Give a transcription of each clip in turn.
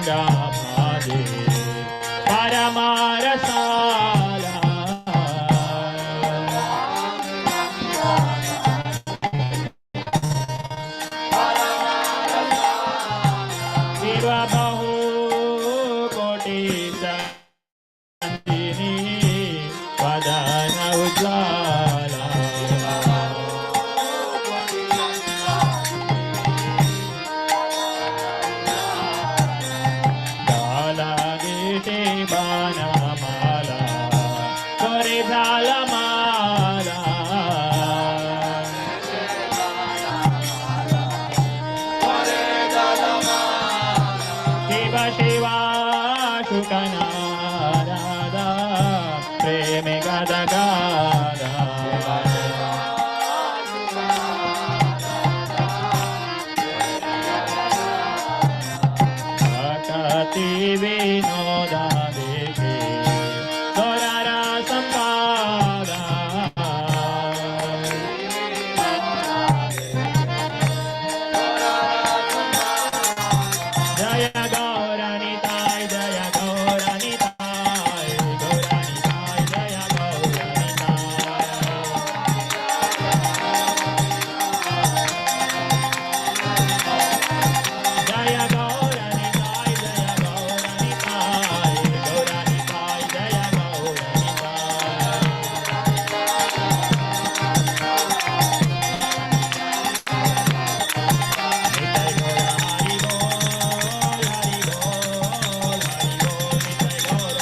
ಭಜೆ ಪರಮಾರಸಾಲ. ಶಿವ ಬಹು ಕೋಟಿ ಸಂಜಿನಿ ವದನ ಉಜ್ವಾಲ. ಗಾಲ ಗೀಟೆ ಬಾಣಮಾಲ করে ঝালমালা. ಶಿವ ಶಿವ ಶುಕನಾರದ ಪ್ರೇಮಿ ಗದ ಗಾದ. ಭಕತಿ ವಿನೋದ ದೇಖೆ ದೊರರ ಸಂಪಾದ. ಜಯ ಗೌರನಿತಾಯ್, ಜಯ ಗೌರನಿತಾಯ್, ಗೌರನಿತಾಯ್, ಜಯ ಗೌರನಿತಾಯ್. ಜಯ ಗೌರನಿತಾಯ್, ಜಯ ಗೌರನಿತಾಯ್, ಗೌರನಿತಾಯ್, ಜಯ ಗೌರನಿತಾಯ್. ನಿತಾಯ್ ಗೌರ ಹರಿ ಬೋಲ್, ಹರಿ ಬೋಲ್, ಹರಿ ಬೋಲ್, ನಿತಾಯ್ ಗೌರ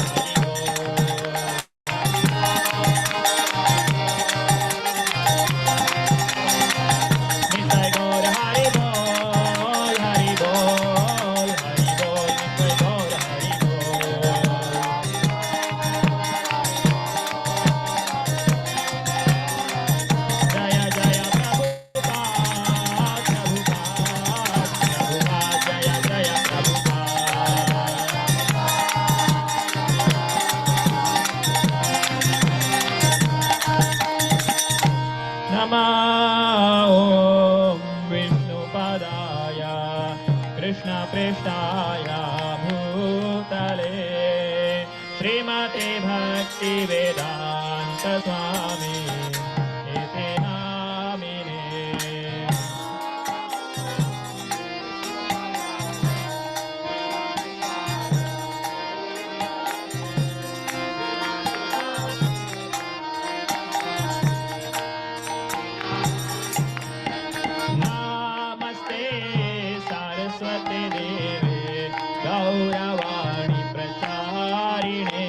ಹರಿ ಬೋಲ್. ನಿತಾಯ್ ಗೌರ ಹರಿ ಬೋಲ್, ಹರಿ ಬೋಲ್, ಹರಿ ಬೋಲ್, ನಿತಾಯ್ ಗೌರ ಹರಿ ಬೋಲ್. ಜಯ ಜಯ ಪ್ರಭುಪಾದ, ಪ್ರಭುಪಾದ, ಪ್ರಭುಪಾದ, ಜಯ ಜಯ ಪ್ರಭುಪಾದ. ನಮಃ ಓಂ ವಿಷ್ಣುಪದಾಯ ಕೃಷ್ಣ ಪ್ರೇಷ್ಠಾಯ ಭೂತಲೆ ಶ್ರೀಮತೆ ಭಕ್ತಿ ವೇದಾಂತ ಸ್ವಾಮಿ ಇತಿ ನಾಮಿನೆ. ನಮಸ್ತೆ ಸರಸ್ವತಿ ದೇವೆ ಗೌರವಾಣಿ ಪ್ರಚಾರಿಣೆ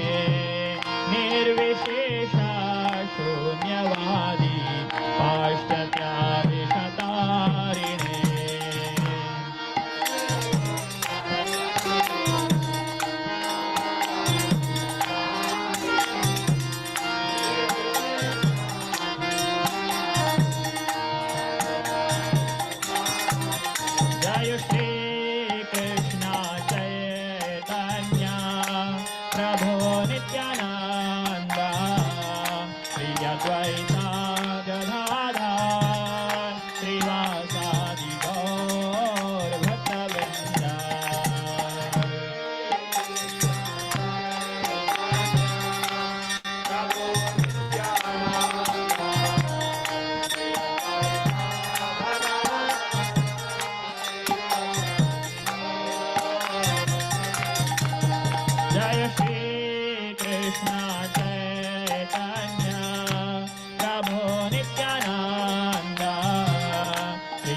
ನಿರ್ವಿಶೇಷ ಶೂನ್ಯವಾದಿ ಪಾಶ್ಚಾತ್ಯಾದೇಶತಾರಿಣೆ. ಜಯ ಶ್ರೀ ಕೃಷ್ಣ ಚೈತನ್ಯ ಪ್ರಭು ನಿತ್ಯಾನಂದ ಶ್ರೀ ಅದ್ವೈತ ಗದಾಧರ ಶ್ರೀವಾಸಾದಿ ಗೌರ ಭಕ್ತವೃಂದ. ಜಯ ಶ್ರೀ ಕೃಷ್ಣ ಚೈತನ್ಯ ಪ್ರಭು Nithyananda Shri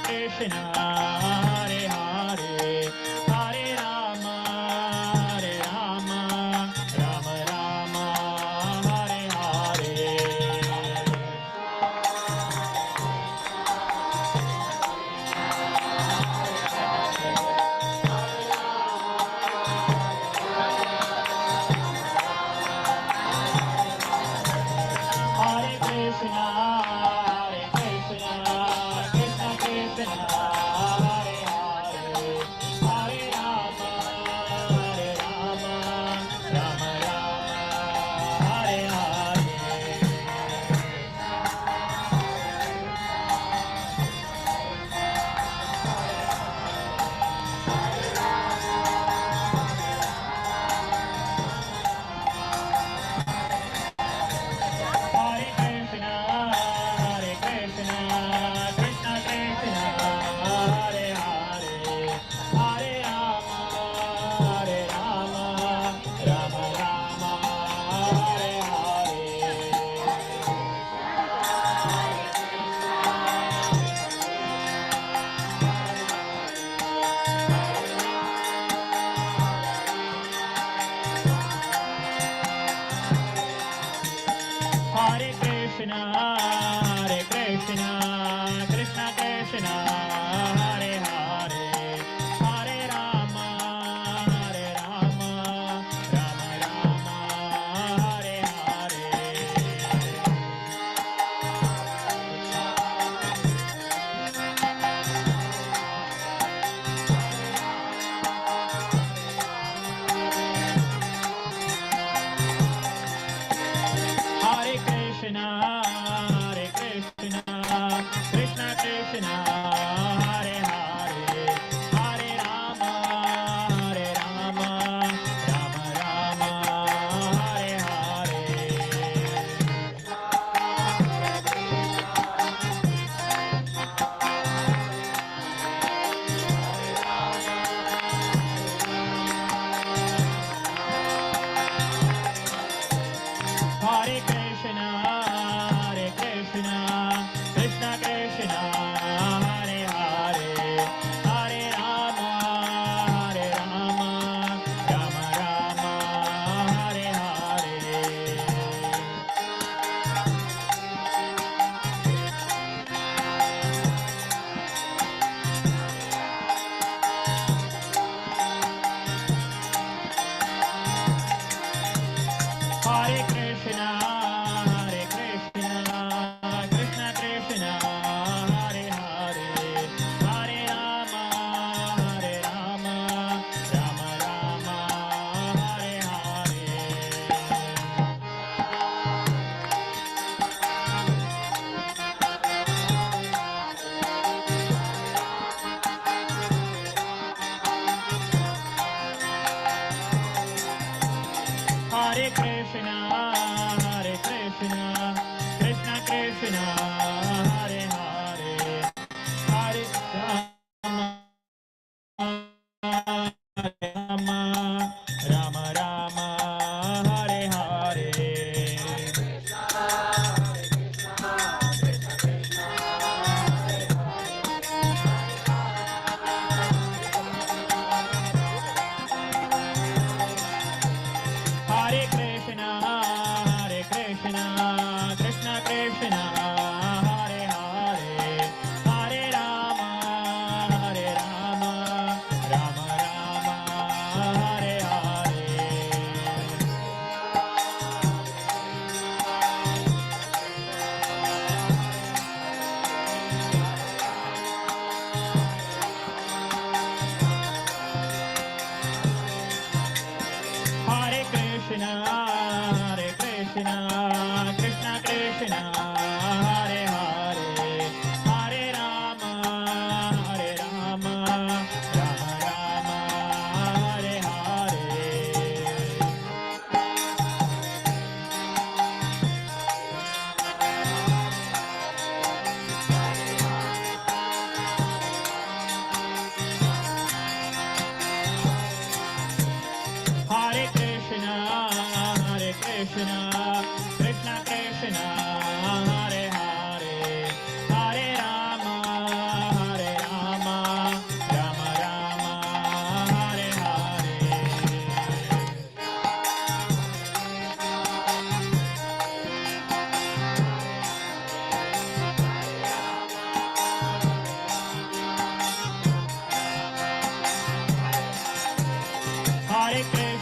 Krishna, Hare Hare, Hare Rama, Hare Rama, Rama Rama, Hare Hare. Hare Krishna, Hare Krishna, Krishna Krishna, Hare Hare, Hare Rama, Hare Rama, Rama Rama, Hare Hare. Hare Krishna, Hare Krishna, Krishna Krishna,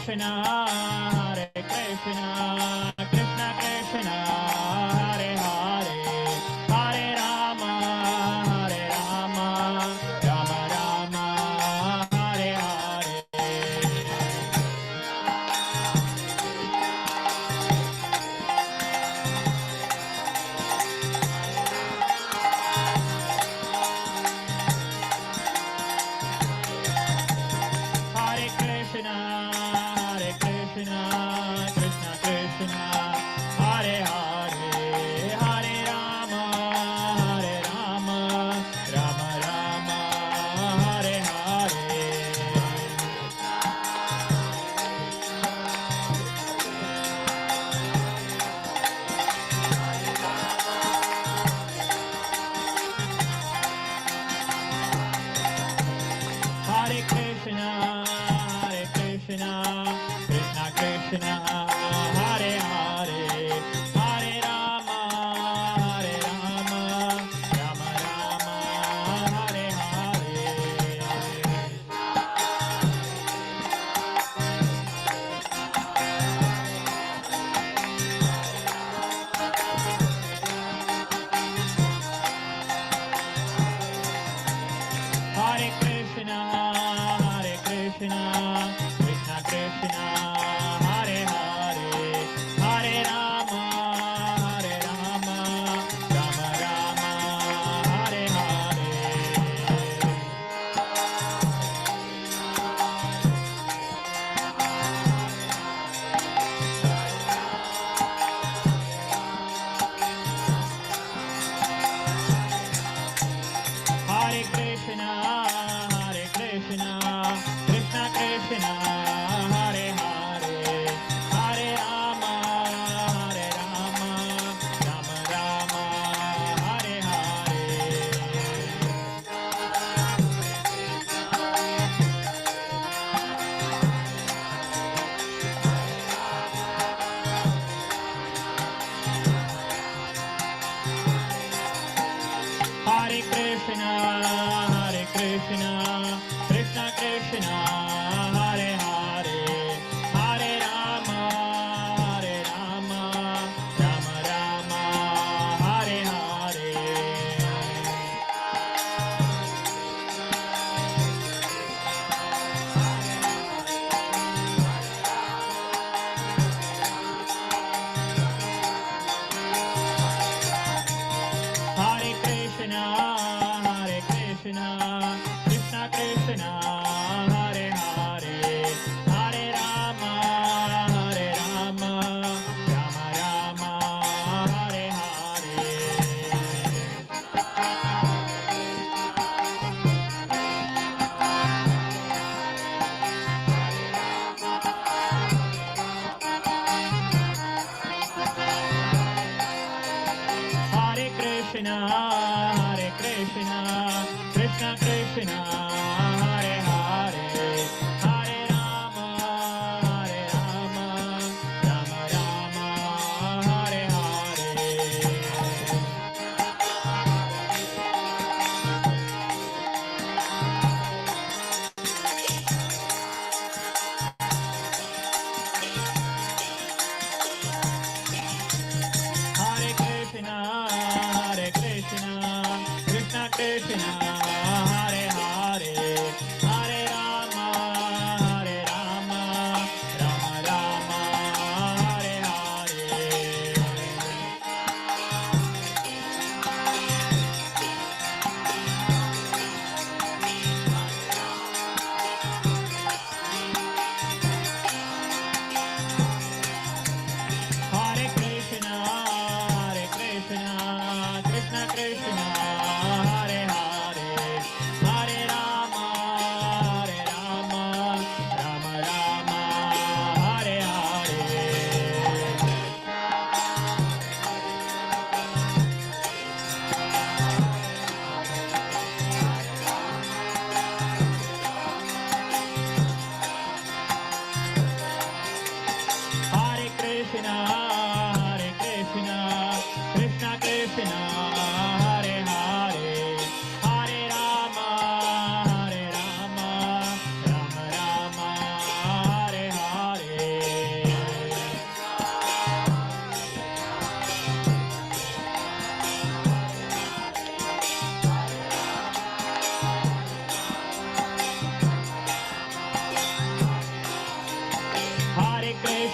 Krishna, Hare Krishna, Krishna Krishna, Hare Hare, Hare Rama, Hare Rama, Rama Rama, Hare Hare. Hare Krishna, Hare Krishna, Krishna Krishna, Hare Hare, Hare Rama, Hare Rama, Rama Rama, Hare Hare. Hare Krishna, Hare Krishna, Krishna Krishna, Hare Hare, Hare Rama, Hare Rama, Rama Rama, Hare Hare. Hare Krishna, Hare Krishna, Krishna Krishna, Hare Hare, Hare Rama, Hare Rama, Rama Rama, Hare Hare. Hare Krishna, Hare Krishna, Krishna Krishna, Hare Hare, Hare Rama, Hare Rama, Rama Rama, Hare Hare. Hare Krishna, Hare Krishna, Krishna Krishna, Hare Hare, Hare Rama, Hare Rama, Rama Rama, Hare Hare. Hare Krishna, Hare Krishna, Krishna Krishna, Hare Hare, Hare Rama, Hare Rama, Rama Rama, Hare Hare. Hare Krishna, Hare Krishna, Krishna Krishna, Hare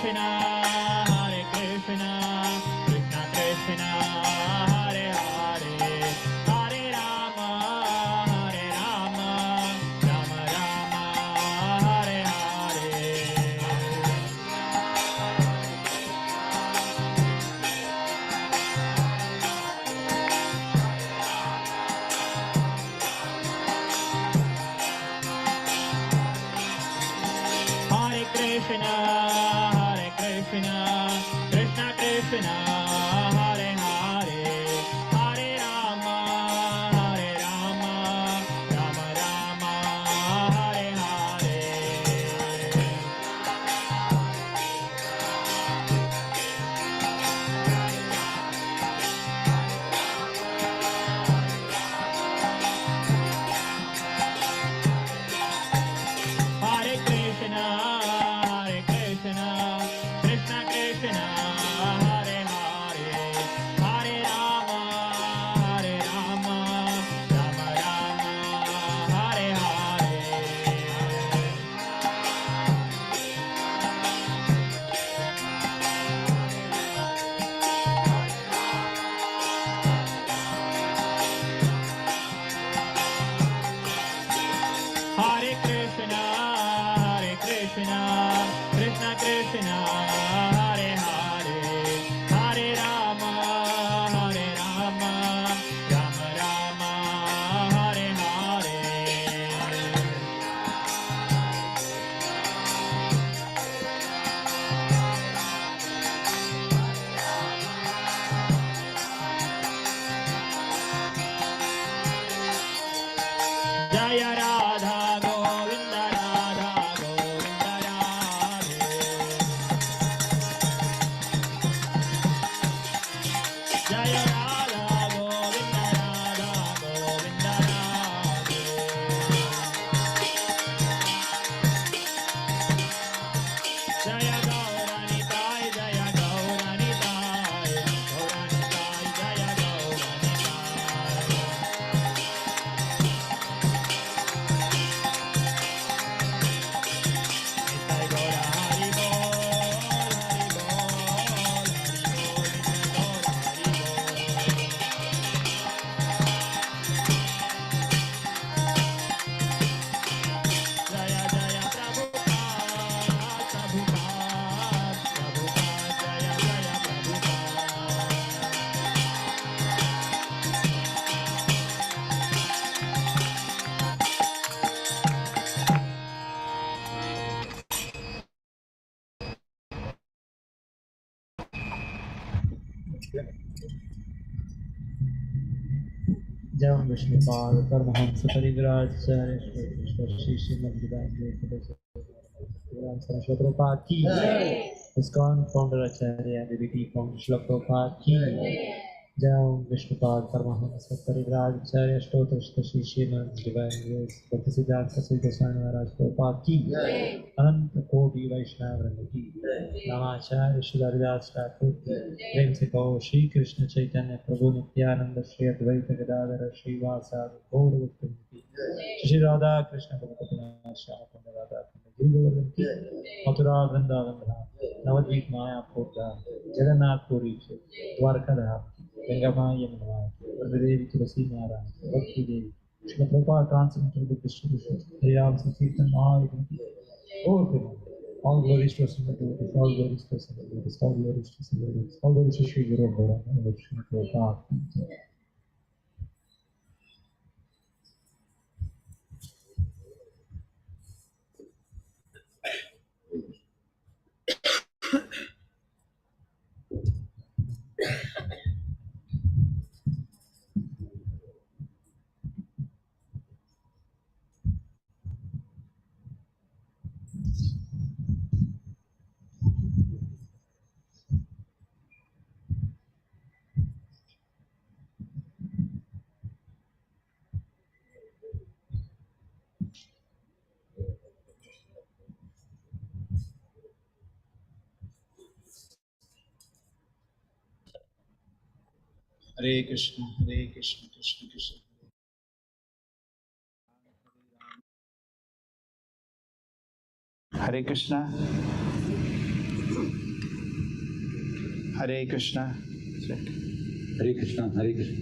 Krishna, Hare Krishna, Krishna Krishna, Hare Hare, Hare Rama, Hare Rama, Rama Rama, Hare Hare. Hare Krishna, Hare Krishna, Krishna Krishna, Hare Hare, Hare Rama, Hare Rama, Rama Rama, Hare Hare. Hare Krishna, Hare Krishna, Krishna Krishna, Hare Hare, Hare Rama, Hare Rama, Rama Rama, Hare Hare. Hare Krishna, Hare Krishna, Krishna Krishna, Hare Hare, Hare Rama, Hare Rama, Rama Rama, Hare Hare. Jaya Radha Govinda Radha Govinda Radhe. Jaya Radha Govinda Radha Govinda Radhe. Jaya Gaura Nitai Jaya Gaura Nitai Gaura Nitai Jaya Gaura Nitai. Nitai Gaura Hari Bol, Hari Bol, Hari Bol, Nitai Gaura Hari Bol. Jaya Jaya Prabhupada, Prabhupada, Prabhupada, Jaya Jaya Prabhupada. Jai Vishnupad Paramahansa Parivrajacharya Shri Srimad Srila Prabhupada ki ISKCON founder Acharya DBT founder Srila Prabhupada ki Jai Vishnupad Paramahansa Parivrajacharya Ashtottara Shri Srimad Divine Grace Bhaktisiddhanta Saraswati Goswami Maharaj Prabhupada ki Anant Koti Vaishnav Vrinda ki Namacharya Shri Haridas Thakur ki प्रेम से कहो श्री कृष्ण चैतन्य प्रभु नित्यानंद श्री अद्वैत गदाधर श्रीवासादि गौर भक्त की श्री राधा कृष्ण भगवती श्याम कुंड राधा कुंड गिरि गोवर्धन की मथुरा वृंदावन धाम नवद्वीप मायापुर धाम जगन्नाथ पुरी द्वारका धाम गंगा माँ यमुना माँ देवी तुलसी महाराज भक्ति Devi Shri Prabhupada translator distribution हरिनाम संकीर्तन महायज्ञ की और फिर all glories to Assemble devotees, all glories to Assemble devotees, all glories to Assemble devotees, all glories to Sri Guru Gauranga, and Sri Prabhupada. Hare Krishna, Hare Krishna, Krishna Krishna. Hare Krishna. Hare Krishna. Hare Krishna, Hare Krishna.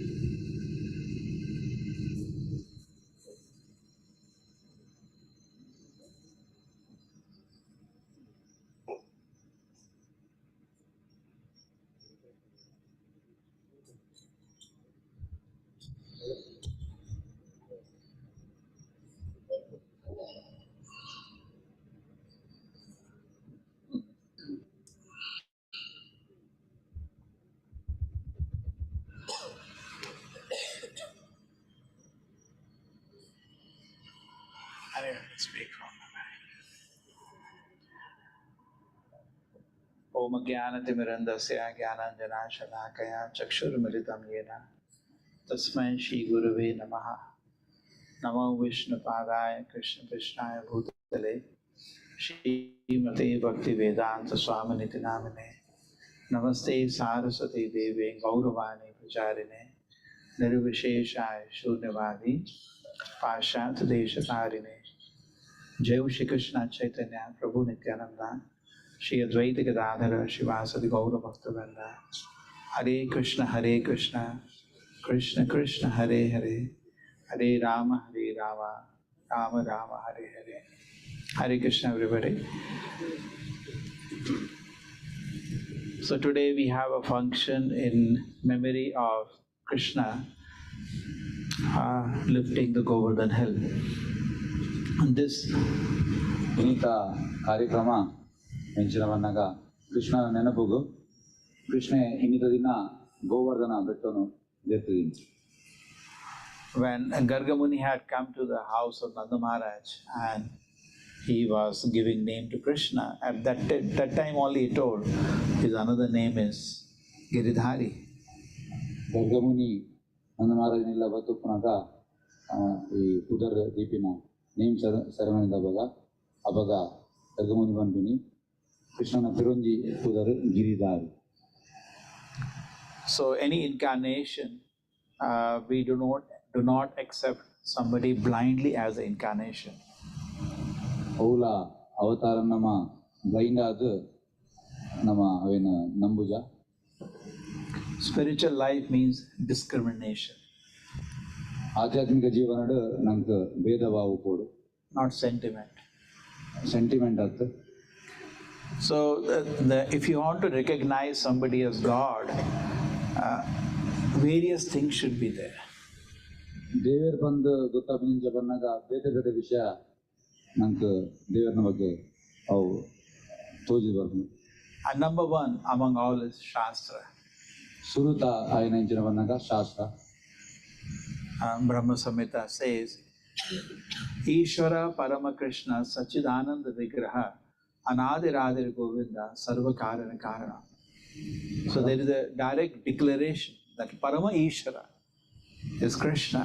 Hare speak from the back. Om ज्ञानतिमिरन्दस्य ज्ञानाञ्जनाशलाकया चक्षुर्मिलितं येन तस्मै श्रीगुरवे नमः। नमो विष्णुपादाय कृष्णकृष्णाय भूतले श्रीमते भक्तिवेदान्तस्वामिनिति नामिने। नमस्ते सारस्वती देवे गौरवाणी प्रचारिणे निर्विशेषाय शून्यवादी पाश्चात्य देशतारिणे। जय श्री कृष्ण चैतन्य प्रभु नित्यानंदा श्री अद्वैत गदाधर शिवासदि गौर भक्तवृंद। हरे कृष्ण कृष्ण कृष्ण हरे हरे, हरे Ram Ram Ram Hare Hare. Hare Krishna everybody. So today we have a function in memory of Krishna lifting the Govardhan Hill. And this ಇನಿತ ಕಾರ್ಯಕ್ರಮ ಎಂಚಿನ ಬನ್ನಗ ಕೃಷ್ಣನ ನೆನಪುಗು ಕೃಷ್ಣೆ ಇನ್ನಿತ ದಿನ Govardhana ಬೆಟ್ಟನು ದೇರ್ತಿದ್ದೀನಿ. When Gargamuni had come to the house of Nanda Maharaj and he was giving name to Krishna, at that time only he told his another name is Giridhari. Gargamuni Nanda ಮಹಾರಾಜನೆಲ್ಲ ಬತ್ತುಪ್ಪನಾಗ ಈ ಪುದರ್ ದೀಪಿನ name ceremony ಅಬಗ ಅಬಗ ಗರ್ಗಮುನಿ ಬಂದಿನಿ ಕೃಷ್ಣನ ಪಿರೊಂಜಿ ಪುದರ್ Giridhari. So any incarnation, we do not accept somebody blindly as an incarnation. ಅವುಲ ಅವತಾರ ನಮ್ಮ blind ಆದ ನಮ್ಮ ಅವೇನ ನಂಬುಜ. Spiritual life means discrimination. ಆಧ್ಯಾತ್ಮಿಕ ಜೀವನಡು ನಂಗೆ ಭೇದ ಭಾವ ಕೊಡು. Not sentiment. Sentiment ಆತು. So if you want to recognize somebody as God, various things should be there. ದೇವರ್ ಬಂದು ಗೊತ್ತಾಪಿನಿಂಚ ಬಂದಾಗ ಬೇರೆ ಬೇರೆ ವಿಷಯ ನಂಗೆ ದೇವರನ ಬಗ್ಗೆ ಅವು ತೋಜಿ ಬರ್ದು. And number one among all is Shastra. ಸುರುತ ಆಯನ ಇಂಚಿನ ಬಂದಾಗ ಶಾಸ್ತ್ರ. Brahma Samhita says, Ishvara Parama Krishna Sachidananda Vigraha Anadiradir Govinda Sarva Karana Karana. So there is a direct declaration that Parama Ishvara is Krishna.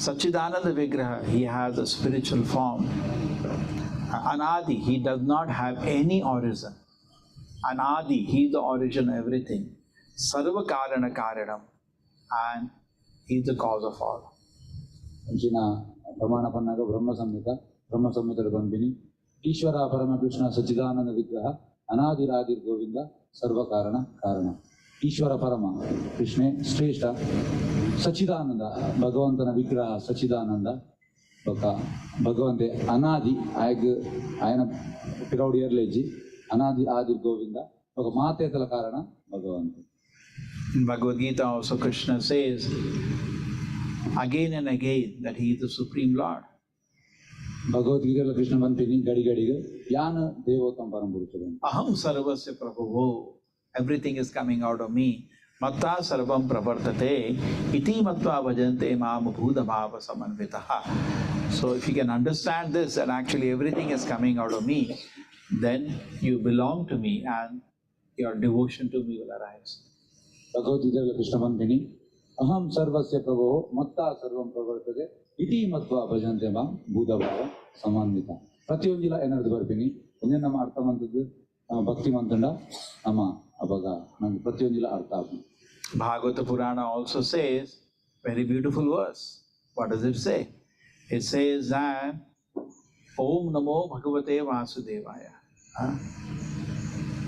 Sachidananda Vigraha, he has a spiritual form. Anadi, he does not have any origin. Anadi, he is the origin of everything. Sarva Karana Karanam, and he is the cause of all. ಅಂಚಿನ ಪ್ರಮಾಣ ಪನ್ನಾಗ ಬ್ರಹ್ಮ ಸಂಹಿತ, ಬ್ರಹ್ಮ ಸಂಹಿತರ ಬಂದಿನಿ ಈಶ್ವರ ಪರಮ ಕೃಷ್ಣ ಸಚ್ಚಿದಾನಂದ ವಿಗ್ರಹ ಅನಾದಿರಾದಿರ್ ಗೋವಿಂದ ಸರ್ವ ಕಾರಣ ಕಾರಣ. ಈಶ್ವರ ಪರಮ ಕೃಷ್ಣೆ ಶ್ರೇಷ್ಠ ಸಚ್ಚಿದಾನಂದ ಭಗವಂತನ ವಿಗ್ರಹ ಸಚ್ಚಿದಾನಂದ ಬೊಕ್ಕ ಭಗವಂತೆ ಅನಾದಿ ಆಯಗ್ ಆಯನ ಪಿರೌಡಿ ಎರ್ಲೇಜಿ ಅನಾದಿ ಆದಿರ್ ಗೋವಿಂದ ಬೊಕ್ಕ ಮಾತೇತಲ ಕಾರಣ ಭಗವಂತ. In Bhagavad Gita also Krishna says again and again that he is the Supreme Lord. ಭಗವದ್ಗೀತೆಯಲ್ಲಿ ಕೃಷ್ಣ ಬಂತೀನಿ ಗಡಿ ಗಡಿಗೆ ಯಾನ ದೇವೋತ್ತಮ ಪರಮ ಪುರುಷ ಬಂತ. Aham sarvasya prabhuvo, everything is coming out of me. Matta sarvam pravartate iti matva bhajante mam bhuta bhava samanvitaha. So if you can understand this, that actually everything is coming out of me, then you belong to me and your devotion to me will arise. ಭಗವದ್ಗೀತೆಯಲ್ಲಿ ಕೃಷ್ಣ ಬಂತೀನಿ ಅಹಂ ಸರ್ವಸ್ಯ ಪ್ರಭೋ ಮತ್ತ ಸರ್ವಂ ಪ್ರವರ್ತತೆ ಇತಿ ಮತ್ವ ಭಜಂತೆ ಮಾಂ ಭೂತಭಾವ ಸಮನ್ವಿತ. ಪ್ರತಿಯೊಂದಿಲ್ಲ ಏನಾದ್ರು ಬರ್ತೀನಿ ಒಂದೇ ನಮ್ಮ ಅರ್ಥ ಮಂತದ್ದು ನಮ್ಮ ಭಕ್ತಿ ಮಂತಂಡ ನಮ್ಮ ಅವಾಗ ನಂಗೆ ಪ್ರತಿಯೊಂದಿಲ್ಲ ಅರ್ಥ ಆಗ್ತದೆ. Bhagavata Purana also says, very beautiful verse. What does it say? It says that Om Namo Bhagavate Vasudevaya. Huh?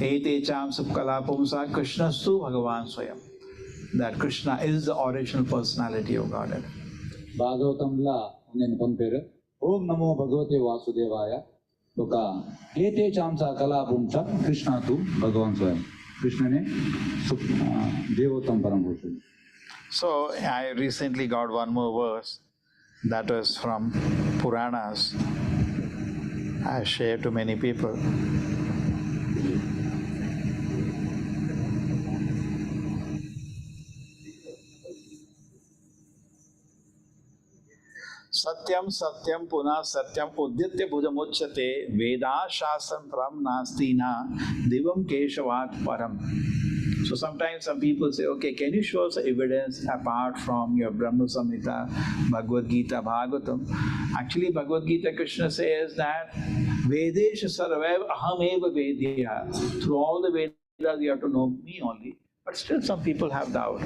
Ete cham kala pumsa Krishnastu Bhagavan Swayam. That Krishna is the original personality of Godhead. ಭಾಗವತಂಲ ಉಂದೆನ್ ಪನ್ಪೆರ್ ಓಂ ನಮೋ ಭಗವತೆ ವಾಸುದೇವಾಯ ಬೊಕ ಏತೇ ಚಾಂಸ ಕಲಾ ಪುಂಸ ಕೃಷ್ಣ ತು ಭಗವಾನ್ ಸ್ವಯಂ ಕೃಷ್ಣನೇ ದೇವೋತ್ತಮ ಪರಮ ಪುರುಷ. So I recently got one more verse that was from Puranas. I shared to many people. Satyam Satyam Puna Satyam Udyatya Bhujamuchyate Veda Shastram Param Nasti Na Divam Keshavat Param. So sometimes some people say, okay, can you show us evidence apart from your Brahma Samhita, Bhagavad Gita, Bhagavatam? Actually, Bhagavad Gita, Krishna says that Vedesha Sarvaiva Ahameva Vedya. Through all the Vedas, you have to know me only. But still some people have doubt.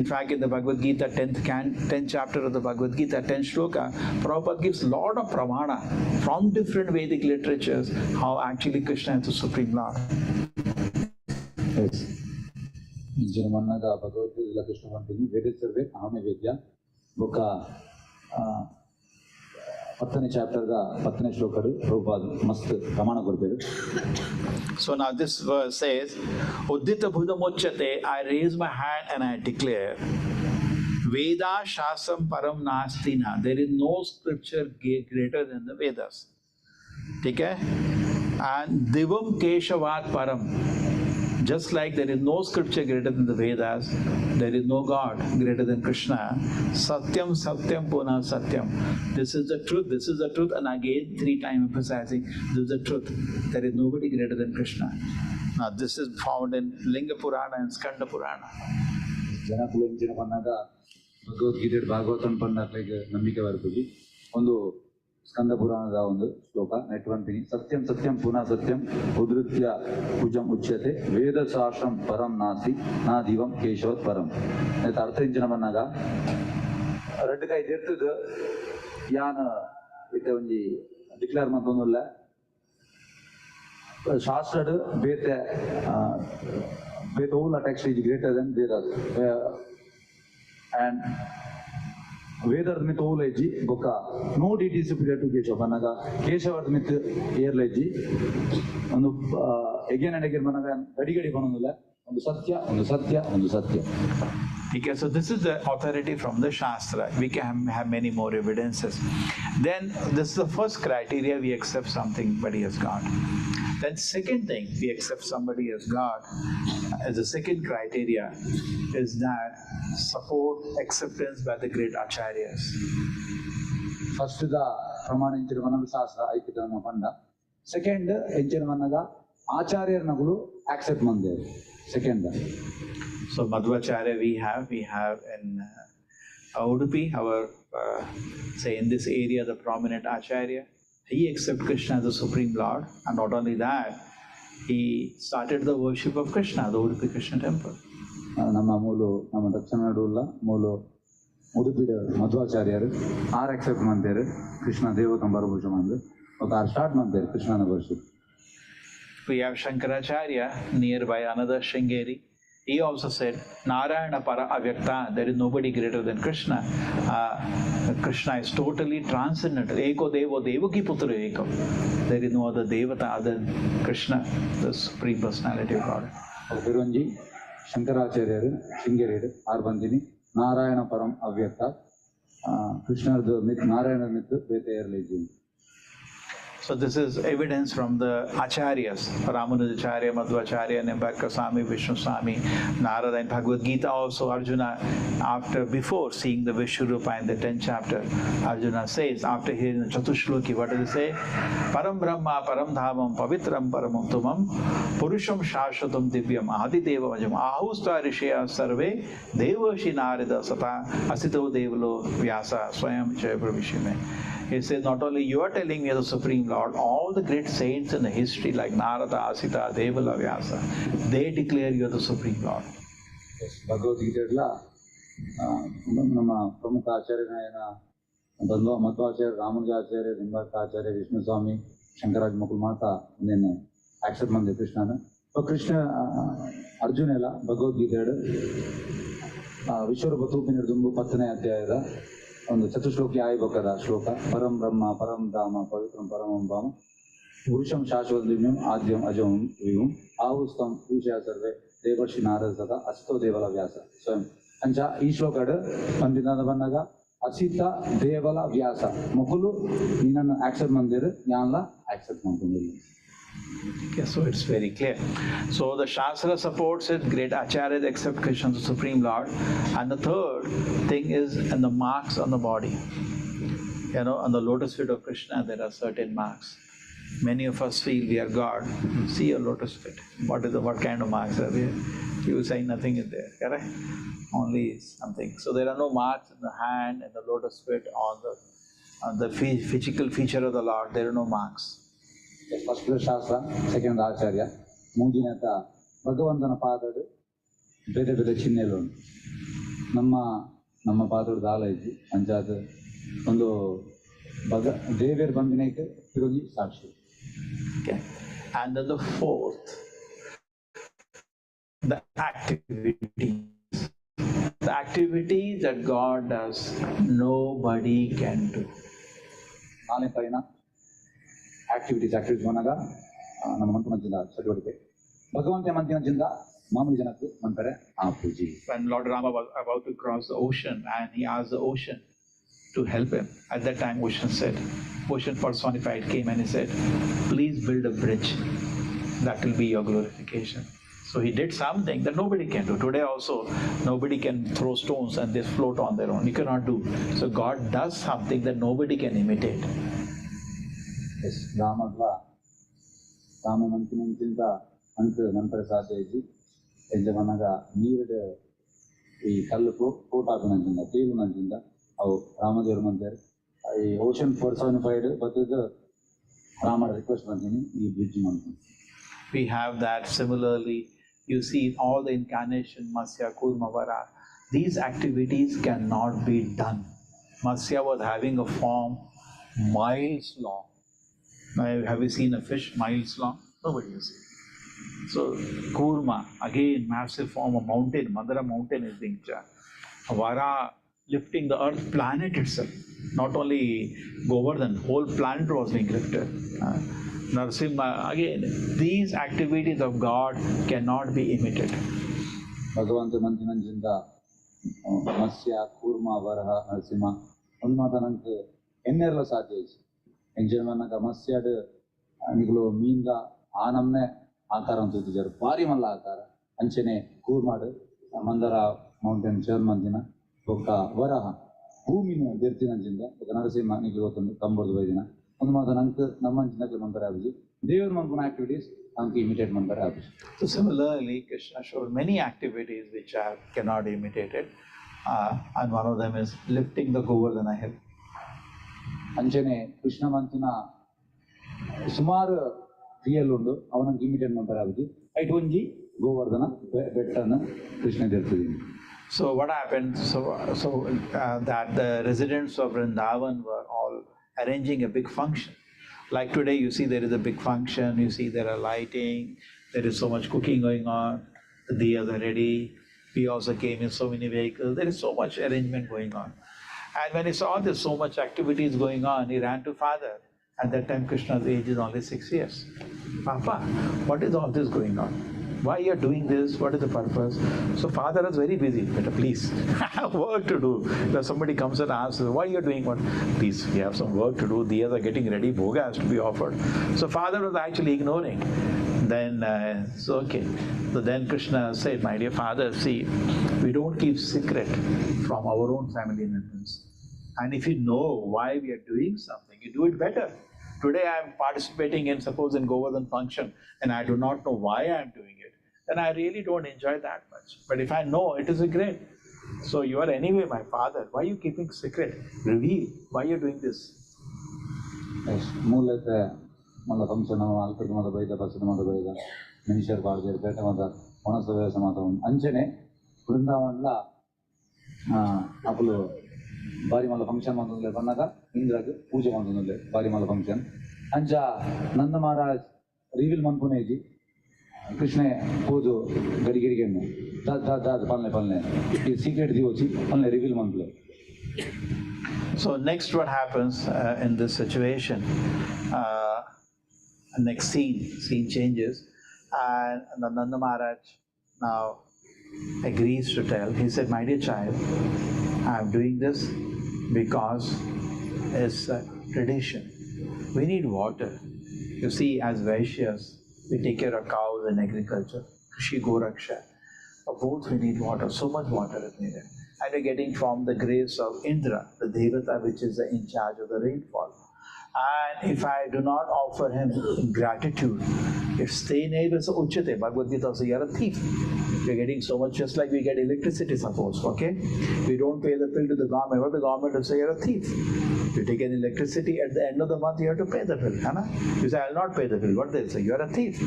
In fact, in the Bhagavad Gita, 10th chapter of the Bhagavad Gita, 10th shloka, Prabhupada gives a lot of pramana from different Vedic literatures how actually Krishna is the Supreme Lord. Yes. ಜನ್ಮನ್ನದ Bhagavad Gita Krishna ಪಂಪಿನಿ ವೇದ ಸರ್ವೇ ಅಹಮೇ ವೇದ್ಯ ಬೊಕ್ಕ ಪತ್ತನೇ ಚಾಪ್ಟರ್ದ ಪತ್ತನೇ ಶ್ಲೋಕಡು ಪ್ರಭುಪಾದ ಮಸ್ತ್ ಪ್ರಮಾಣ ಕೊಡ್ಬೇಕು. So now this verse says, Uddita Bhudamuchyate, I raise my hand and I declare, Veda Shastram Param Nasti Na. There is no scripture greater than the Vedas. Okay? And Divam Keshavat Param. Just like there is no scripture greater than the Vedas, there is no God greater than Krishna. Satyam Satyam Puna Satyam. This is the truth, this is the truth, and again 3 times emphasizing, this is the truth. There is nobody greater than Krishna. Now this is found in Linga Purana and Skanda Purana. ಜನಕುಲ ಇಂಚಿನ ಪನ್ನಾಗ ಭಗವದ್ಗೀತೆ ಭಾಗವತಂ ಪನ್ನಾಕ್ಲೆಗ್ ನಂಬಿಕೆ ಬರ್ಪುಜಿ. ಒಂದು ಸ್ಕಂದ ಪುರಾಣದ ಒಂದು ಶ್ಲೋಕ ನೆಟ್ ಪನ್ಪಿನಿ ಸತ್ಯಂ ಸತ್ಯಂ ಪುನಃ ಸತ್ಯಂ ಉದ್ರುತ್ಯ ಪೂಜಂ ಉಚ್ಯತೆ ವೇದ ಶಾಸ್ತ್ರಂ ಪರಂ ನಾಸ್ತಿ ನಾ ದಿವಂ ಕೇಶವತ್ ಪರಂ. ನೆತ್ತ ಅರ್ಥ ಇಂಚಿನ ಪನ್ನಾಗ ರಡ್ಡ್ ಕೈ ದೆರ್ತುದು ಯಾನ್ ಇತ್ತೆ ಒಂಜಿ ಡಿಕ್ಲೇರ್ ಮಲ್ತೊಂದುಲ್ಲೆ ಶಾಸ್ತ್ರಡ್ ಬೇತೆ ಬೇತೆ ಓಲ text is greater than Vedas and ವೇದರ್ದ ಮಿತ್ ಓಲ ಇಜ್ಜಿ ಬೊಕ್ಕ no deity superior to Keshava ಪನ್ನಗ ಕೇಶವರ್ದ ಮಿತ್ ಏರ್ಲ ಇಜ್ಜಿ ಒಂದು ಎಗೇನ್ ಅಂಡ್ ಎಗೇನ್ ಪನ್ನಗ ಗಡಿ ಗಡಿ ಪನೊಂದುಲ್ಲ ಒಂದು ಸತ್ಯ ಒಂದು ಸತ್ಯ ಒಂದು ಸತ್ಯ. Okay, so this is the authority from the Shastra. We can have many more evidences. Then this is the first criteria, we accept something somebody as God. Then second thing, we accept somebody as God, as the second criteria is that support acceptance by the great acharyas. First the pramana enchina managa shastra aikitana panda. Second enchina managa acharyar nagulu accept mandere. Second. So Madhvacharya we have in Udupi, our say in this area the prominent acharya. He accepted Krishna as the Supreme Lord, and not only that, he started the worship of Krishna, the Udupi Krishna temple. ನಮ್ಮ ಮೂಲು ನಮ್ಮ ದಕ್ಷಿಣ ಕನ್ನಡ ಮೂಲು ಉಡುಪಿದ ಮಧ್ವಾಚಾರ್ಯರು ಆರ್ accept ಮಾಡ್ತಾರೆ ಕೃಷ್ಣ ದೇವತಂ ಬರಭೂಷ ಮಂದು ಮತ್ತು ಆರ್ start ಮಾಡ್ತಾರೆ ಕೃಷ್ಣನ worship. We have Shankaracharya nearby another Sringeri. He also said, Narayana para avyakta, there is nobody greater than Krishna. Krishna is totally transcendental. Eko devo devaki putra eko. There is no other devata other than Krishna, the Supreme Personality of God. Piranji, Shankaracharya, Sringeri, R Bandini, Narayana param avyakta, Krishna the myth, Narayana myth, Vete religion. So this is evidence from the acharyas, Ramanujacharya, Madhvacharya, Nimbarka Swami, Vishnu Swami, Narada, and Bhagavad Gita also. Arjuna, before seeing the Vishwarupa in the 10th chapter, Arjuna says, after hearing the Chatushloki, what does he say? Param Brahma, Param Dhamam, Pavitram Paramam Tumam, Purusham Shashvatam Divyam, Adi Deva Vajam, Ahusta Rishaya Sarve, Devashi Narada Sata, Asito Devalo Vyasa, Swayam Jaya Pravishime. He says, not only you are telling me the Supreme Lord, all the great saints in the history like Narada, Asita, Devala, Vyasa, they declare you are the Supreme Lord. Yes, Bhagavad Gita la, ನಮ್ಮ ಪ್ರಮುಖ ಆಚಾರ್ಯನಾಯನ ಬಂಧು ಮಧ್ವಾಚಾರ್ಯ, ರಾಮಾನುಜಾಚಾರ್ಯ, ನಿಂಬಾರ್ಕಾಚಾರ್ಯ, ವಿಷ್ಣು ಸ್ವಾಮಿ, ಶಂಕರಾಜ್ ಮುಕುಲ್ ಮಾತಾ ಇನ್ನೇನು accept ಮಾಡಿದೆ ಕೃಷ್ಣನ. ಕೃಷ್ಣ ಅರ್ಜುನೆಲ ಭಗವದ್ಗೀತೆಡ್ ವಿಶ್ವರೂಪ ತೂಪಿನ ದುಂಬು 10ನೇ ಅಧ್ಯಾಯದ ಒಂದು ಚತುಶ್ಲೋಕಿ ಆಯ್ಬೊಕ್ಕದ ಶ್ಲೋಕ ಪರಂ ಬ್ರಹ್ಮ ಪರಂ ಧಾಮ ಪವಿತ್ರಂ ಪರಮಂ ಭಾಮ ಪುರುಷಂ ಶಾಶ್ವತ ದಿವ್ಯಂ ಆದ್ಯಂ ಅಜಂ ವಿಭುಂ ಆಹುಸ್ತಂ ಪೂಜಾ ಸರ್ವೇ ದೇವರ್ಷಿ ನಾರದ ಸದಾ ಅಸಿತೋ ದೇವಲ ವ್ಯಾಸ ಸ್ವಯಂ ಅಂಚ ಈ ಶ್ಲೋಕಡ್ ಪಂಡಿತ ಬಂದಾಗ ಅಸಿತ ದೇವಲ ವ್ಯಾಸ ಮುಕುಲು ನಿನ್ನನ್ನು ಆಕ್ಸೆಪ್ಟ್ ಮಂದಿರು ಯಾನ್ಲ ಆಕ್ಸೆಪ್ಟ್ ಮಾಡ್ಕೊಂಡಿಲ್ಲ. Okay, so it's very clear. So the Shastra supports it, great Acharyas accept Krishna the Supreme Lord. And the third thing is and the marks on the body. You know, on the lotus feet of Krishna there are certain marks. Many of us feel we are God. See your lotus feet. What kind of marks are there? You will say nothing is there, correct? Only something. So there are no marks in the hand and the lotus feet on the physical feature of the Lord. There are no marks. First Shastra, second Acharya, ಮೂಜಿನತ ಭಗವಂತನ ಪಾದಡು ಬೇರೆ ಬೇರೆ ಚಿಹ್ನೆಲು ಉಂಟು. ನಮ್ಮ ನಮ್ಮ ಪಾದಡು ದಾಲ ಇಜ್ಜಿ ಅಂಚಾದ ಒಂದು ಭಗ ದೇವೇರ್ ಬಂದಿನೇಕ್ ತಿರುಗಿ ಸಾಕ್ಷಿ. Okay. And then the fourth, the activities. The activities that God does, nobody can do. ನಾಲ್ಕನೇ ಪೈನ ಆಕ್ಟಿವಿಟೀಸ್, ಆಕ್ಟಿವಿಟೀಸ್ ಬಂದಾಗ ನಮ್ಮ ಮಂತ್ರ ಚಟುವಟಿಕೆ ಭಗವಂತ ಮಂತಿನ ಜಿಂದ ಮಾಮೂಲಿ ಜನಕ್ಕೆ ಮಂತಾರೆ ಆ ಪೂಜಿ. When Lord Rama was about to cross the ocean and he asked the ocean to help him, at that time ocean said, ocean personified came and he said, please build a bridge, that will be your glorification. So he did something that nobody can do. Today also, nobody can throw stones and they float on their own. You cannot do. So God does something that nobody can imitate. S ರಾಮಗ್ಲ Rama ಮಂತಿನಂಚಿಂತ ಅಂಕ ನಂತರ ಸಾಧ್ಯ ಇಜ್ಜಿ ಎಂಜ ಮನಗ ನೀರುಡು ಈ ಕಲ್ಲು ಪೋಟಾಪಿನಂಚಿಂದ ತೇಲುನಂಚಿಂದ ಅವು ರಾಮದೇವ್ರ ಮಂದಿರ ಈ ocean ಪರ್ಸೋನಿಫೈಡ್ ಬತ್ತದ ರಾಮಡ ರಿಕ್ವೆಸ್ಟ್ ಬಂದೀನಿ ಈ bridge ಮಂತೀನಿ. We have that. Similarly, you see all the incarnation, Matsya, Kurma, Vara, these activities cannot be done. Matsya was having a form miles long. Now, have you seen a fish miles long? Nobody has seen. So Kurma, again, massive form of mountain, Mandara mountain is being done. Vara, lifting the earth planet itself. Not only Govardhan, whole planet was being lifted. Narasimha, again, these activities of God cannot be imitated. ಭಗವಂತ ಮಂತಿನಂಚಿಂದ ಮತ್ಸ್ಯ ಕೂರ್ಮ ವರಹ ನರಸಿಂಹ ಒಂದು ಮಾತ ನಂಗೆ ಎನ್ನೆರಲ ಸಾಧ್ಯ ಇಜ್ಜಿ ಎಂಚಿನ ಮನ್ನಗ ಮತ್ಸ್ಯಡ್ ನಿಗುಲು ಮೀನ್ದ ಆ ನಮ್ನೆ ಆಕಾರ ಅಂತ ತೂತಿಜಾರು ಭಾರಿ ಮಲ್ಲ ಆಕಾರ ಅಂಚನೆ ಕೂರ್ಮಾಡು ಮಂದರ ಮೌಂಟೇನ್ ಚೇರ್ ಮಂದಿನ ಬೊಕ್ಕ ವರಹ ಭೂಮಿನ ಬೆರ್ತಿನಂಚಿಂದ ಬೊಕ್ಕ ನರಸಿಂಹ ನಿಗುಲು ಗೊತ್ತೊಂದು ಕಂಬರ್ದು ಬೈದಿನ ಒಂದು ಮಾತ ನಂಗೆ ನಮ್ಮಂಚಿನ ಮಂತರ ಆಪುಜಿ ದೇವರ ಮನ್ಪುನ ಆಕ್ಟಿವಿಟೀಸ್ ಅಂಕ ಇಮಿಟೇಟ್ ಮಂತರ ಆಪುಜಿ. So similarly, Krishna showed many activities which are cannot be imitated, and one of them is lifting the Govardhana hill. ಅಂಚನೆ ಕೃಷ್ಣ ಮಂತಿನ ಸುಮಾರು ಕ್ರಿಯೆಲ್ಲುಂಡು ಅವನಂಗೆ ಇಮಿಟೇಟ್ ಮಂತರ ಆಪುಜಿ ಐಟ್ ಒಂಜಿ Govardhana ಬೆಟ್ಟನ Krishna ದೇರ್ತಿದ್ದೀನಿ. So what happened? So that the residents of Vrindavan were all arranging a big function. Like today, you see there is a big function. You see there are lighting. There is so much cooking going on. The diyas are ready. We also came in so many vehicles. There is so much arrangement going on. And when he saw there's so much activities going on, he ran to father. At that time, Krishna's age is only 6 years. Papa, what is all this going on? Why you are doing this? What is the purpose? So father was very busy. But please, I have work to do. If somebody comes and asks, why you are doing what? Please, we have some work to do. Diyas are getting ready. Bhoga has to be offered. So father was actually ignoring. Then, so okay. So then Krishna said, my dear father, see, we don't keep secret from our own family members. And if you know why we are doing something, you do it better. Today I am participating in, suppose in Govardhan function, and I do not know why I am doing it, then I really don't enjoy that much. But if I know, it is a great. So you are anyway my father. Why are you keeping secret? Reveal why you are doing this. Yes, ಮೂಲತೆ ಮಲ್ಲ function ಅಲ್ಪದ ಮದ ಬೈದ ಬಸದ ಮದ ಬೈದ ಮನುಷ್ಯರು ಬಾಡ್ದೇರು ಪೇಟ ಮದ ಒಣಸ ವ್ಯವಸ ಮಾತ ಅಂಚನೆ ವೃಂದಾವನ್ಲ ಅಪುಲು ಬಾರಿ ಮಲ್ಲ ಫಂಕ್ಷನ್ ಮಂತೊಂದುಲ್ಲೆ ಪನ್ನಗ ಇಂದ್ರಗ್ ಪೂಜೆ ಮಂತೊಂದುಲ್ಲೆ ಬಾರಿ ಮಲ್ಲ ಫಂಕ್ಷನ್ ಅಂಚ ನಂದ ಮಹಾರಾಜ್ ರಿವೀಲ್ ಮನ್ಪುನೇಜಿ ಕೃಷ್ಣೆ ಪೋದು ಗಡಿಗಿರಿಗೆಣ್ಣೆ ದಾದ ದಾದ ದಾದ ಪಲ್ಲೆ ಪಲ್ಲೆ ಈ ಸೀಕ್ರೆಟ್ ದಿವೋಚಿ ಪಲ್ಲೆ reveal ಮನ್ಪಲೆ. So next what happens in this situation, next scene changes, and the Nanda Maharaj now agrees to tell. He said, my dear child, I am doing this because it's a tradition. We need water. You see, as Vaishyas, we take care of cows and agriculture, Krishi Goraksha. But both we need water, so much water is needed. And we're getting from the grace of Indra, the Devata, which is in charge of the rainfall. And if I do not offer him gratitude, if stay neighbor so uchate, Bhagavad Gita says, you're a thief. You're getting so much, just like we get electricity, suppose, okay? We don't pay the bill to the government. What the government will say, you're a thief. You take an electricity, at the end of the month, you have to pay the bill. Huh? You say, I'll not pay the bill. What they say, you're a thief.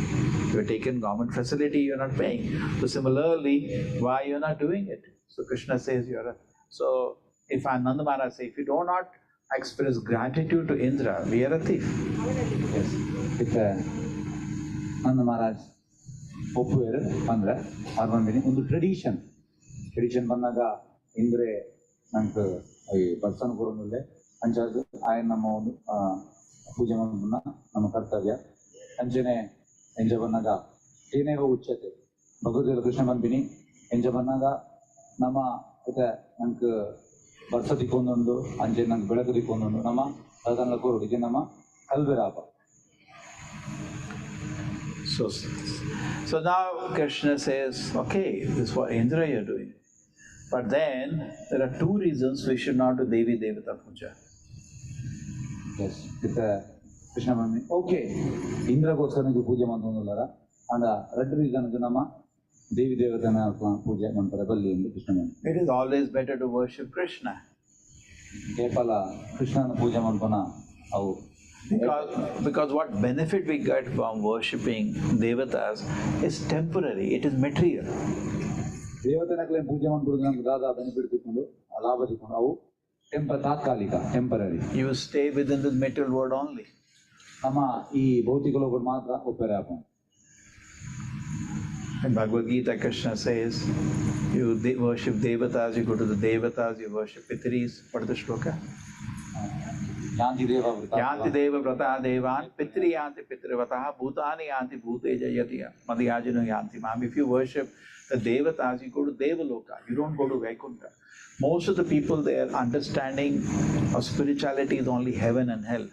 You're taking government facility, you're not paying. So similarly, why you're not doing it? So Krishna says, you're a... So if Nanda Maharaj say, if you do not express gratitude to Indra, we are a thief. Yes. With Nanda Maharaj, ಒಪ್ಪುವೇರು ಅಂದ್ರೆ ಆರ್ ಬಂದಿನಿ ಒಂದು tradition. Tradition ಬಂದಾಗ ಇಂದ್ರೆ ನಂಗೆ ಈ ಬರ್ಸನ್ ಕೊಡೋದಿಲ್ಲ ಅಂಚಾದ ಆಯನ್ ನಮ್ಮ ಒಂದು ಪೂಜೆ ಮಾಡೋದನ್ನ ನಮ್ಮ ಕರ್ತವ್ಯ. ಅಂಚನೆ ಎಂಜ ಬಂದಾಗ ಏನೇವ ಉಚ್ಯತೆ ಭಗವದ್ಗೀತೆ ಕೃಷ್ಣ ಬಂದಿನಿ ಎಂಜ ಬಂದಾಗ ನಮ್ಮ ಇತ್ತೆ ನಂಗೆ ಬರ್ಸ ದಿಕ್ಕೊಂದುಂಡು ಅಂಚೆ ನಂಗೆ ಬೆಳಕು ದಿಕ್ಕೊಂದುಂಡು ನಮ್ಮ ದಾದನ್ಲ ಕೊರಡು ಇದು ನಮ್ಮ ಕಲ್ಬೆರಾಪ. So now Krishna says, okay, this is what Indra you're doing. But then there are two reasons we should not do Devi Devata Puja. Yes, ಇತ್ತೆ ಕೃಷ್ಣ ಬಂದಿ ಓಕೆ ಇಂದ್ರಗೋಸ್ಕರ ನೀವು ಪೂಜೆ ಮಾಡ್ತೊಂದುಲ್ಲಾರ ಅಂಡ ರಡ್ಡು ರೀಸನ್ ನಮ್ಮ ದೇವಿ ದೇವತನ ಪೂಜೆ ಮಾಡ್ತಾರೆ ಬಲ್ಲಿ ಎಂದು ಕೃಷ್ಣ ಬಂದಿ. It is always better to worship Krishna. ಕೇವಲ ಕೃಷ್ಣನ ಪೂಜೆ ಮಾಡ್ಕೊನ ಅವು. Because what benefit we get from worshipping devatas is temporary, it is material. ದೇವತೆನಕ್ಲೆ ಪೂಜೆ ಮಾಡ್ಬಿಡುದು ನಮ್ಗೆ ದಾದಾ ಬೆನಿಫಿಟ್ ತಿಕ್ಕೊಂಡು ಲಾಭ ತಿಕ್ಕೊಂಡು ಅವು ತಾತ್ಕಾಲಿಕ temporary. You stay within this material world only. ನಮ್ಮ ಈ ಭೌತಿಕ ಲೋಕದ ಮಾತ್ರ ಒಪ್ಪರೆ ಆಪ. In Bhagavad Gita, Krishna says, you worship devatas, you go to the devatas, you worship pitris. What is the shloka? Yanti deva vrata. Yanti deva vrata devan, pitri yanti pitrivatah, bhutani yanti bhute jayati, madhyajino yanti mam. If you worship the devatas, you go to Devaloka, you don't go to Vaikuntha. Most of the people, their understanding of spirituality is only heaven and hell.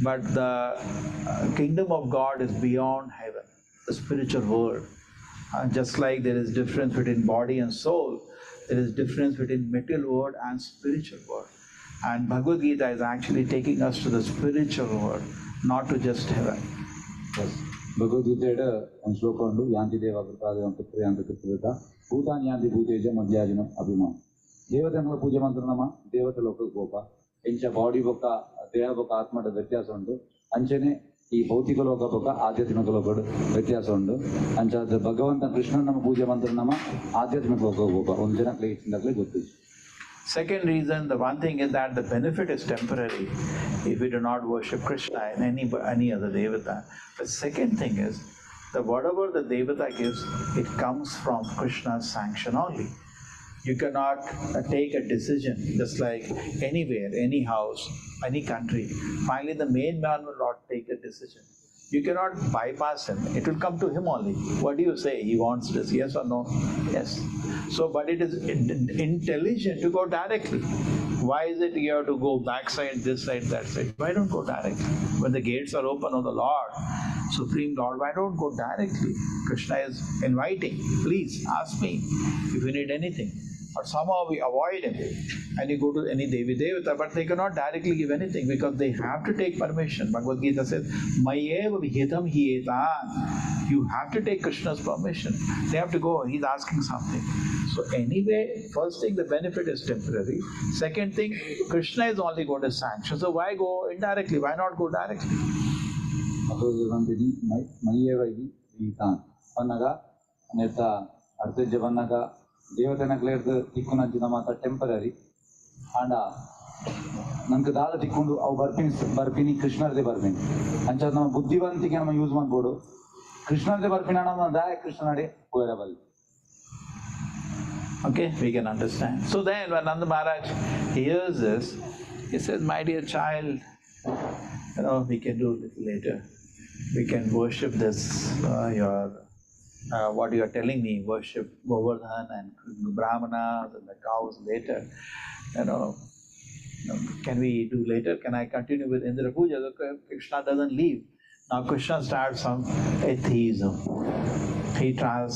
But the kingdom of God is beyond heaven, the spiritual world. Just like there is difference between body and soul, there is difference between material world and spiritual world. And Bhagavad Gita is actually taking us to the spiritual world, not to just heaven. Yes. Bhagavad Gita ಒಂದು ಶ್ಲೋಕ ಉಂಟು, ಯಾಂತಿ ದೇವ ಕೃತಾದೇವ ಪಿತೃಯಾಂತ ಪಿತೃತ ಭೂತಾನ್ ಯಾಂತಿ ಭೂತೇಜ ಮಧ್ಯಾಜಿನ ಅಭಿಮಾನ. ದೇವತೆಗಳ ಪೂಜೆ ಮಂತ್ರ ನಮ್ಮ ದೇವತೆ ಲೋಕಕ್ಕೆ ಕೋಪ ಎಂಚ ಬಾಡಿ ಬೊಕ್ಕ ದೇಹ ಬೊಕ್ಕ ಆತ್ಮದ ವ್ಯತ್ಯಾಸ ಉಂಟು. ಅಂಚನೆ ಈ ಭೌತಿಕ ಲೋಕ ಬೊಕ್ಕ ಆಧ್ಯಾತ್ಮಿಕ ಲೋಕದ ವ್ಯತ್ಯಾಸ ಉಂಟು. ಅಂಚ ಅದು ಭಗವಂತ ಕೃಷ್ಣನ ನಮ್ಮ ಪೂಜೆ ಮಂತ್ರ ನಮ್ಮ ಆಧ್ಯಾತ್ಮಿಕ ಲೋಕಕ್ಕೆ ಕೋಪ ಒಂದು ಜನ ಕ್ಲೇಚಿಂದಾಗಲೇ ಗೊತ್ತಿದೆ. Second reason, the one thing is that the benefit is temporary if we do not worship Krishna and any other devata. The second thing is that whatever the devata gives, it comes from Krishna's sanction only. You cannot take a decision just like anywhere, any house, any country. Finally, the main man will not take a decision. You cannot bypass him. It will come to him only. What do you say? He wants this, yes or no? Yes. But it is intelligent to go directly. Why is it you have to go backside, this side, that side? Why don't go directly? When the gates are open of the Lord, Supreme Lord, why don't go directly? Krishna is inviting, please ask me if you need anything. But somehow we avoid him and you go to any Devi Devata, but they cannot directly give anything because they have to take permission. Bhagavad Gita says, Mayev hitam hietan. You have to take Krishna's permission. They have to go, he's asking something. So anyway, first thing, the benefit is temporary. Second thing, Krishna is only going to sanction. So why go indirectly? Why not go directly? ದೇವತೆನ ಕ್ಲೇರ್ದು ತಿಕ್ಕುನಂಚಿನ ಮಾತ್ರ temporary ಆಂಡ ನಂಗೆ ದಾದ ತಿಕ್ಕೊಂಡು ಅವು ಬರ್ಪಿನಿ ಬರ್ಪಿನಿ ಕೃಷ್ಣರ್ದೇ ಬರ್ಪಿನಿ ಅಂಚ ನಮ್ಮ ಬುದ್ಧಿವಂತಿಕೆ ನಮ್ಮ use ಮಾಡ್ಬೋದು. ಕೃಷ್ಣದೇ ಬರ್ಪಿನ ದಾಯ ಕೃಷ್ಣನಡೆ ಪೋಯರ ಬಲ್ಲಿ. Okay, we can understand. So then when Nanda Maharaj hears this, he says, "My dear child, we can do a little later. We can worship this, your, what you are telling me, worship Govardhan and Brahmanas and the cows later. Can we do later? Can I continue with Indra Puja?" So Krishna doesn't leave. Now Krishna starts some atheism. He tries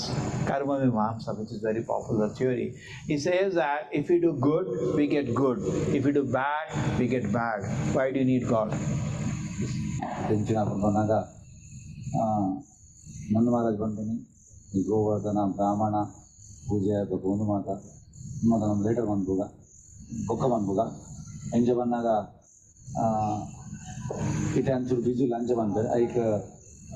Karma Mimamsa, which is very popular theory. He says that if we do good, we get good. If we do bad, we get bad. Why do you need God? ಎಂಚಿನ ಬಂದಾಗ ನಂದ ಮಹಾರಾಜ್ ಬಂದೀನಿ ಈ ಗೋವರ್ಧನ ಬ್ರಾಹ್ಮಣ ಪೂಜೆ ಬೊಕ್ಕ ಉಂದು ಮಾತ ಮಾತ ನಮ್ಮ ಲೇಟರ್ ಮನ್ಪುಗ ಬೊಕ್ಕ ಮನ್ಪುಗ ಎಂಚ ಬಂದಾಗ ಇತ್ತೆ ಅಂಚೂರು ಬಿಜು ಲಂಚ ಬಂತು ಐಕ್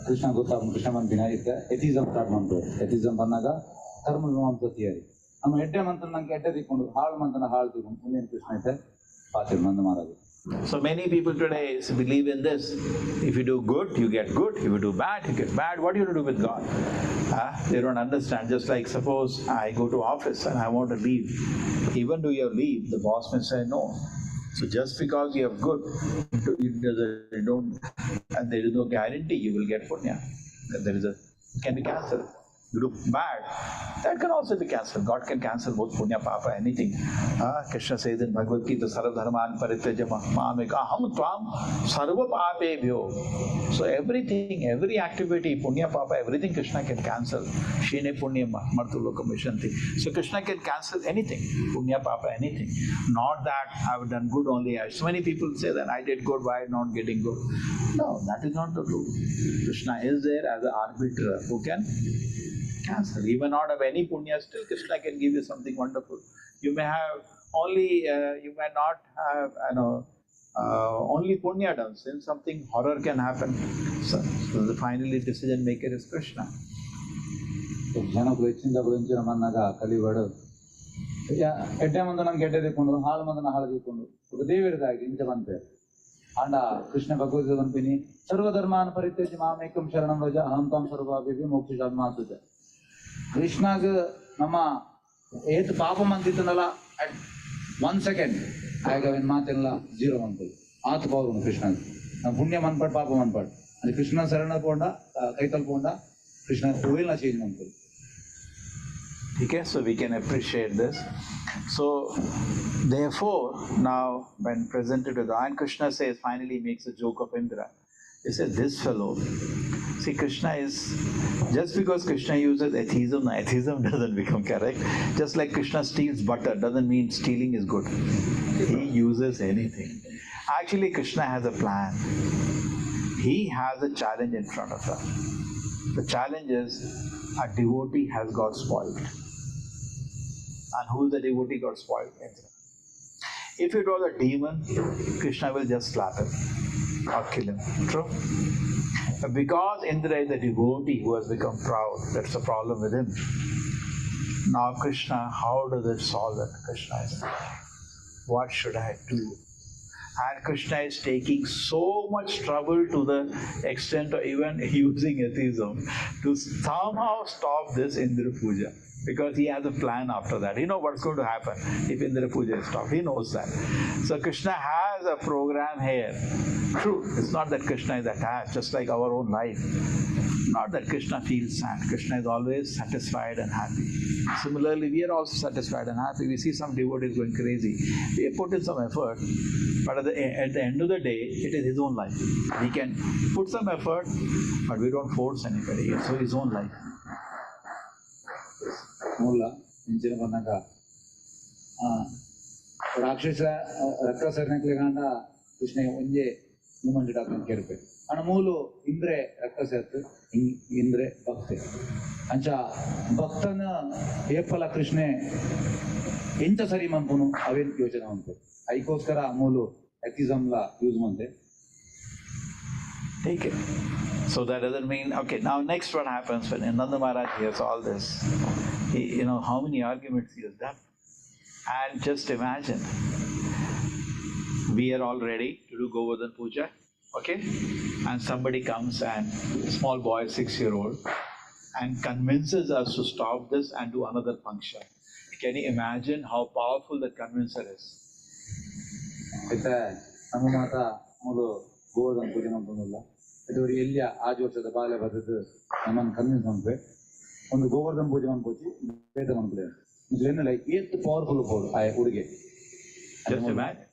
ಕೃಷ್ಣ ಗೊತ್ತಾಗ ಕೃಷ್ಣ ಪನ್ಪಿನ ಇತ್ತೆ ಎಥಿಸಮ್ ಸ್ಟಾರ್ಟ್ ಮನ್ಪುವೆ. ಎಥಿಸಮ್ ಬಂದಾಗ ಕರ್ಮ ಮೀಮಾಂಸ ಥಿಯರಿ ನಮ್ಮ ಎಡ್ಡೆ ಮಂತ್ರ ನಂಗೆ ಎಡ್ಡೆ ತಿಕ್ಕೊಂಡು ಹಾಳು ಮಂತ್ರನ ಹಾಳು ತಿಕ್ಕೊಂಡು ಮುಂದೇನು ಕೃಷ್ಣ ಇತ್ತೆ ಪಾತಿರು ನಂದ ಮಹಾರಾಜ. So many people today believe in this. If you do good, you get good. If you do bad, you get bad. What do you do with God? They don't understand. Just like suppose I go to office and I want to leave. Even though you have leave, the boss may say no. So just because you have good, you don't, and there is no guarantee you will get punya. There is a, it can be cancelled. You do bad, that can also be cancelled. God can cancel both punya, papa, anything. Krishna says in Bhagavad Gita, Sarva dharman parityajya mameka aham tvam sarva papebhyo. So everything, every activity, punya, papa, everything Krishna can cancel. Shine punya martulokam vishanti. So Krishna can cancel anything, punya, papa, anything. Not that I have done good only. So many people say that I did good, why not getting good? No, that is not the rule. Krishna is there as an arbiter who can cancel. You may not have any punya, still Krishna can give you something wonderful. You may have only, you may not have, you know, only punya done. Since something horror can happen. So the finally decision maker is Krishna. ಜನಕ್ಕುಲು ಹೆಚ್ಚಿನ ಎಂಚಿನ ಬಂದಾಗ ಕಲಿವಾಡು ಎಡ್ಡೆ ಮಂದ ನಂಗೆ ಎಡ್ಡೆ ತಿಕ್ಕೊಂಡು ಹಾಳು ಮಂದನ ಹಾಳು ತಿಕ್ಕೊಂಡು ఒక ದೇವರದಾಗಿ ಇಂಚ ಬಂತೆ ಅಂಡ ಕೃಷ್ಣ ಭಗವದ್ಗೀತೆ ಪನ್ಪಿನಿ ಸರ್ವಧರ್ಮಾನ್ ಪರಿತ್ಯಜ್ಯ ಮಾಮೇಕಂ ಶರಣಂ ವ್ರಜ ಅಹಂ ತ್ವಾಂ ಸರ್ವಪಾಪೇಭ್ಯೋ ಮೋಕ್ಷಯಿಷ್ಯಾಮಿ ಮಾ ಶುಚಃ. ಕೃಷ್ಣಗ್ ನಮ್ಮ ಏತ್ ಪಾಪ ಮಂತಿತ್ತನಲ್ಲ ಅಟ್ 1 ಸೆಕೆಂಡ್ ಆಗ ಅವೇನ್ ಮಾತೆಲ್ಲ ಜೀರೋ ಮನ್ಪುದು ಆತ್ ಪವರ್ ಉಂಡು ಕೃಷ್ಣಗ್. ನಮ್ಮ ಪುಣ್ಯ ಮನ್ಪಡ್ ಪಾಪ ಮನ್ಪಡ್ ಅದು ಕೃಷ್ಣ ಶರಣ ಪೋಂಡ ಕೈತಲ್ ಪೋಂಡ ಕೃಷ್ಣ ಒಯಿಲ್ನ ಚೇಂಜ್ ಮನ್ಪುದು. Okay, so we can appreciate this. So therefore, now when presented with, and Krishna says, finally makes a joke of Indra. He says, this fellow, see, Krishna is, just because Krishna uses atheism, no, atheism doesn't become correct. Just like Krishna steals butter, doesn't mean stealing is good. He uses anything. Actually, Krishna has a plan. He has a challenge in front of him. The challenge is, a devotee has got spoiled. And who is the devotee got spoiled? Indra. If it was a demon, Krishna will just slap him or kill him. True? But because Indra is a devotee who has become proud, that's the problem with him. Now Krishna, how does it solve it? Krishna is thinking, what should I do? And Krishna is taking so much trouble to the extent of even using atheism to somehow stop this Indra Puja. Because he has a plan after that. He knows what's going to happen if Indra Puja is stopped. He knows that. So Krishna has a program here. True, it's not that Krishna is attached, just like our own life. Not that Krishna feels sad. Krishna is always satisfied and happy. Similarly, we are also satisfied and happy. We see some devotees going crazy. We put in some effort, but at the end of the day, it is his own life. We can put some effort, but we don't force anybody. It's his own life. ಮೂಲ ಇಂಚಿನ ಬಂದಾಗ ರಾಕ್ಷಸ ರಕ್ಕಸರ್ನಕ್ಲೆಗಾಂಡ Krishna ಒಂಜೆ moment doctor ಕೇರ್ಪೆ ಅಣ್ಣ ಮೂಲು ಇಂದ್ರೆ ರಕ್ಕಸೆತ್ ಇಂದ್ರೆ ಭಕ್ತೆ ಅಂಚ ಭಕ್ತನ ಏಪಲ ಕೃಷ್ಣೆ ಎಂಚ ಸರಿ ಮನ್ಪುನು ಅವೇನ್ ಯೋಚನೆ ಮನ್ಪು ಐಕೋಸ್ಕರ ಮೂಲು ಎಥಿಸಮ್ಲ use ಮಂತೆ. Take it. So that doesn't mean, okay, now next what happens when Nanda Maharaj hears all this, he, you know, how many arguments he has done. And just imagine, we are all ready to do Govardhan Puja. Okay? And somebody comes and small boy, 6-year-old, and convinces us to stop this and do another function. Can you imagine how powerful the convincer is? ಇತ್ತೆ ನಮ್ಮ ಮಾತ ಮೂಲು ಗೋವರ್ಧನ ಪೂಜೆ ಮಲ್ತೊಂದುಲ್ಲ ಇದು ಒಂದು ಎಲ್ಯ ಆಜಿ ವರ್ಷದ ಬಾಲೆ ಬತ್ತದು ನಮ್ಮನ್ನು ಕನ್ವಿನ್ಸ್ ಮನ್ಪೆ ಒಂದು ಗೋವರ್ಧನ ಪೂಜೆ ಮನ್ಪೋಚಿ ಬೇತೆ ಮನ್ಪುಲೆ ಎನ್ನಲ ಏತ್ ಪವರ್ಫುಲ್ ಪೋಡು ಆ ಹುಡುಗೆ. Just imagine.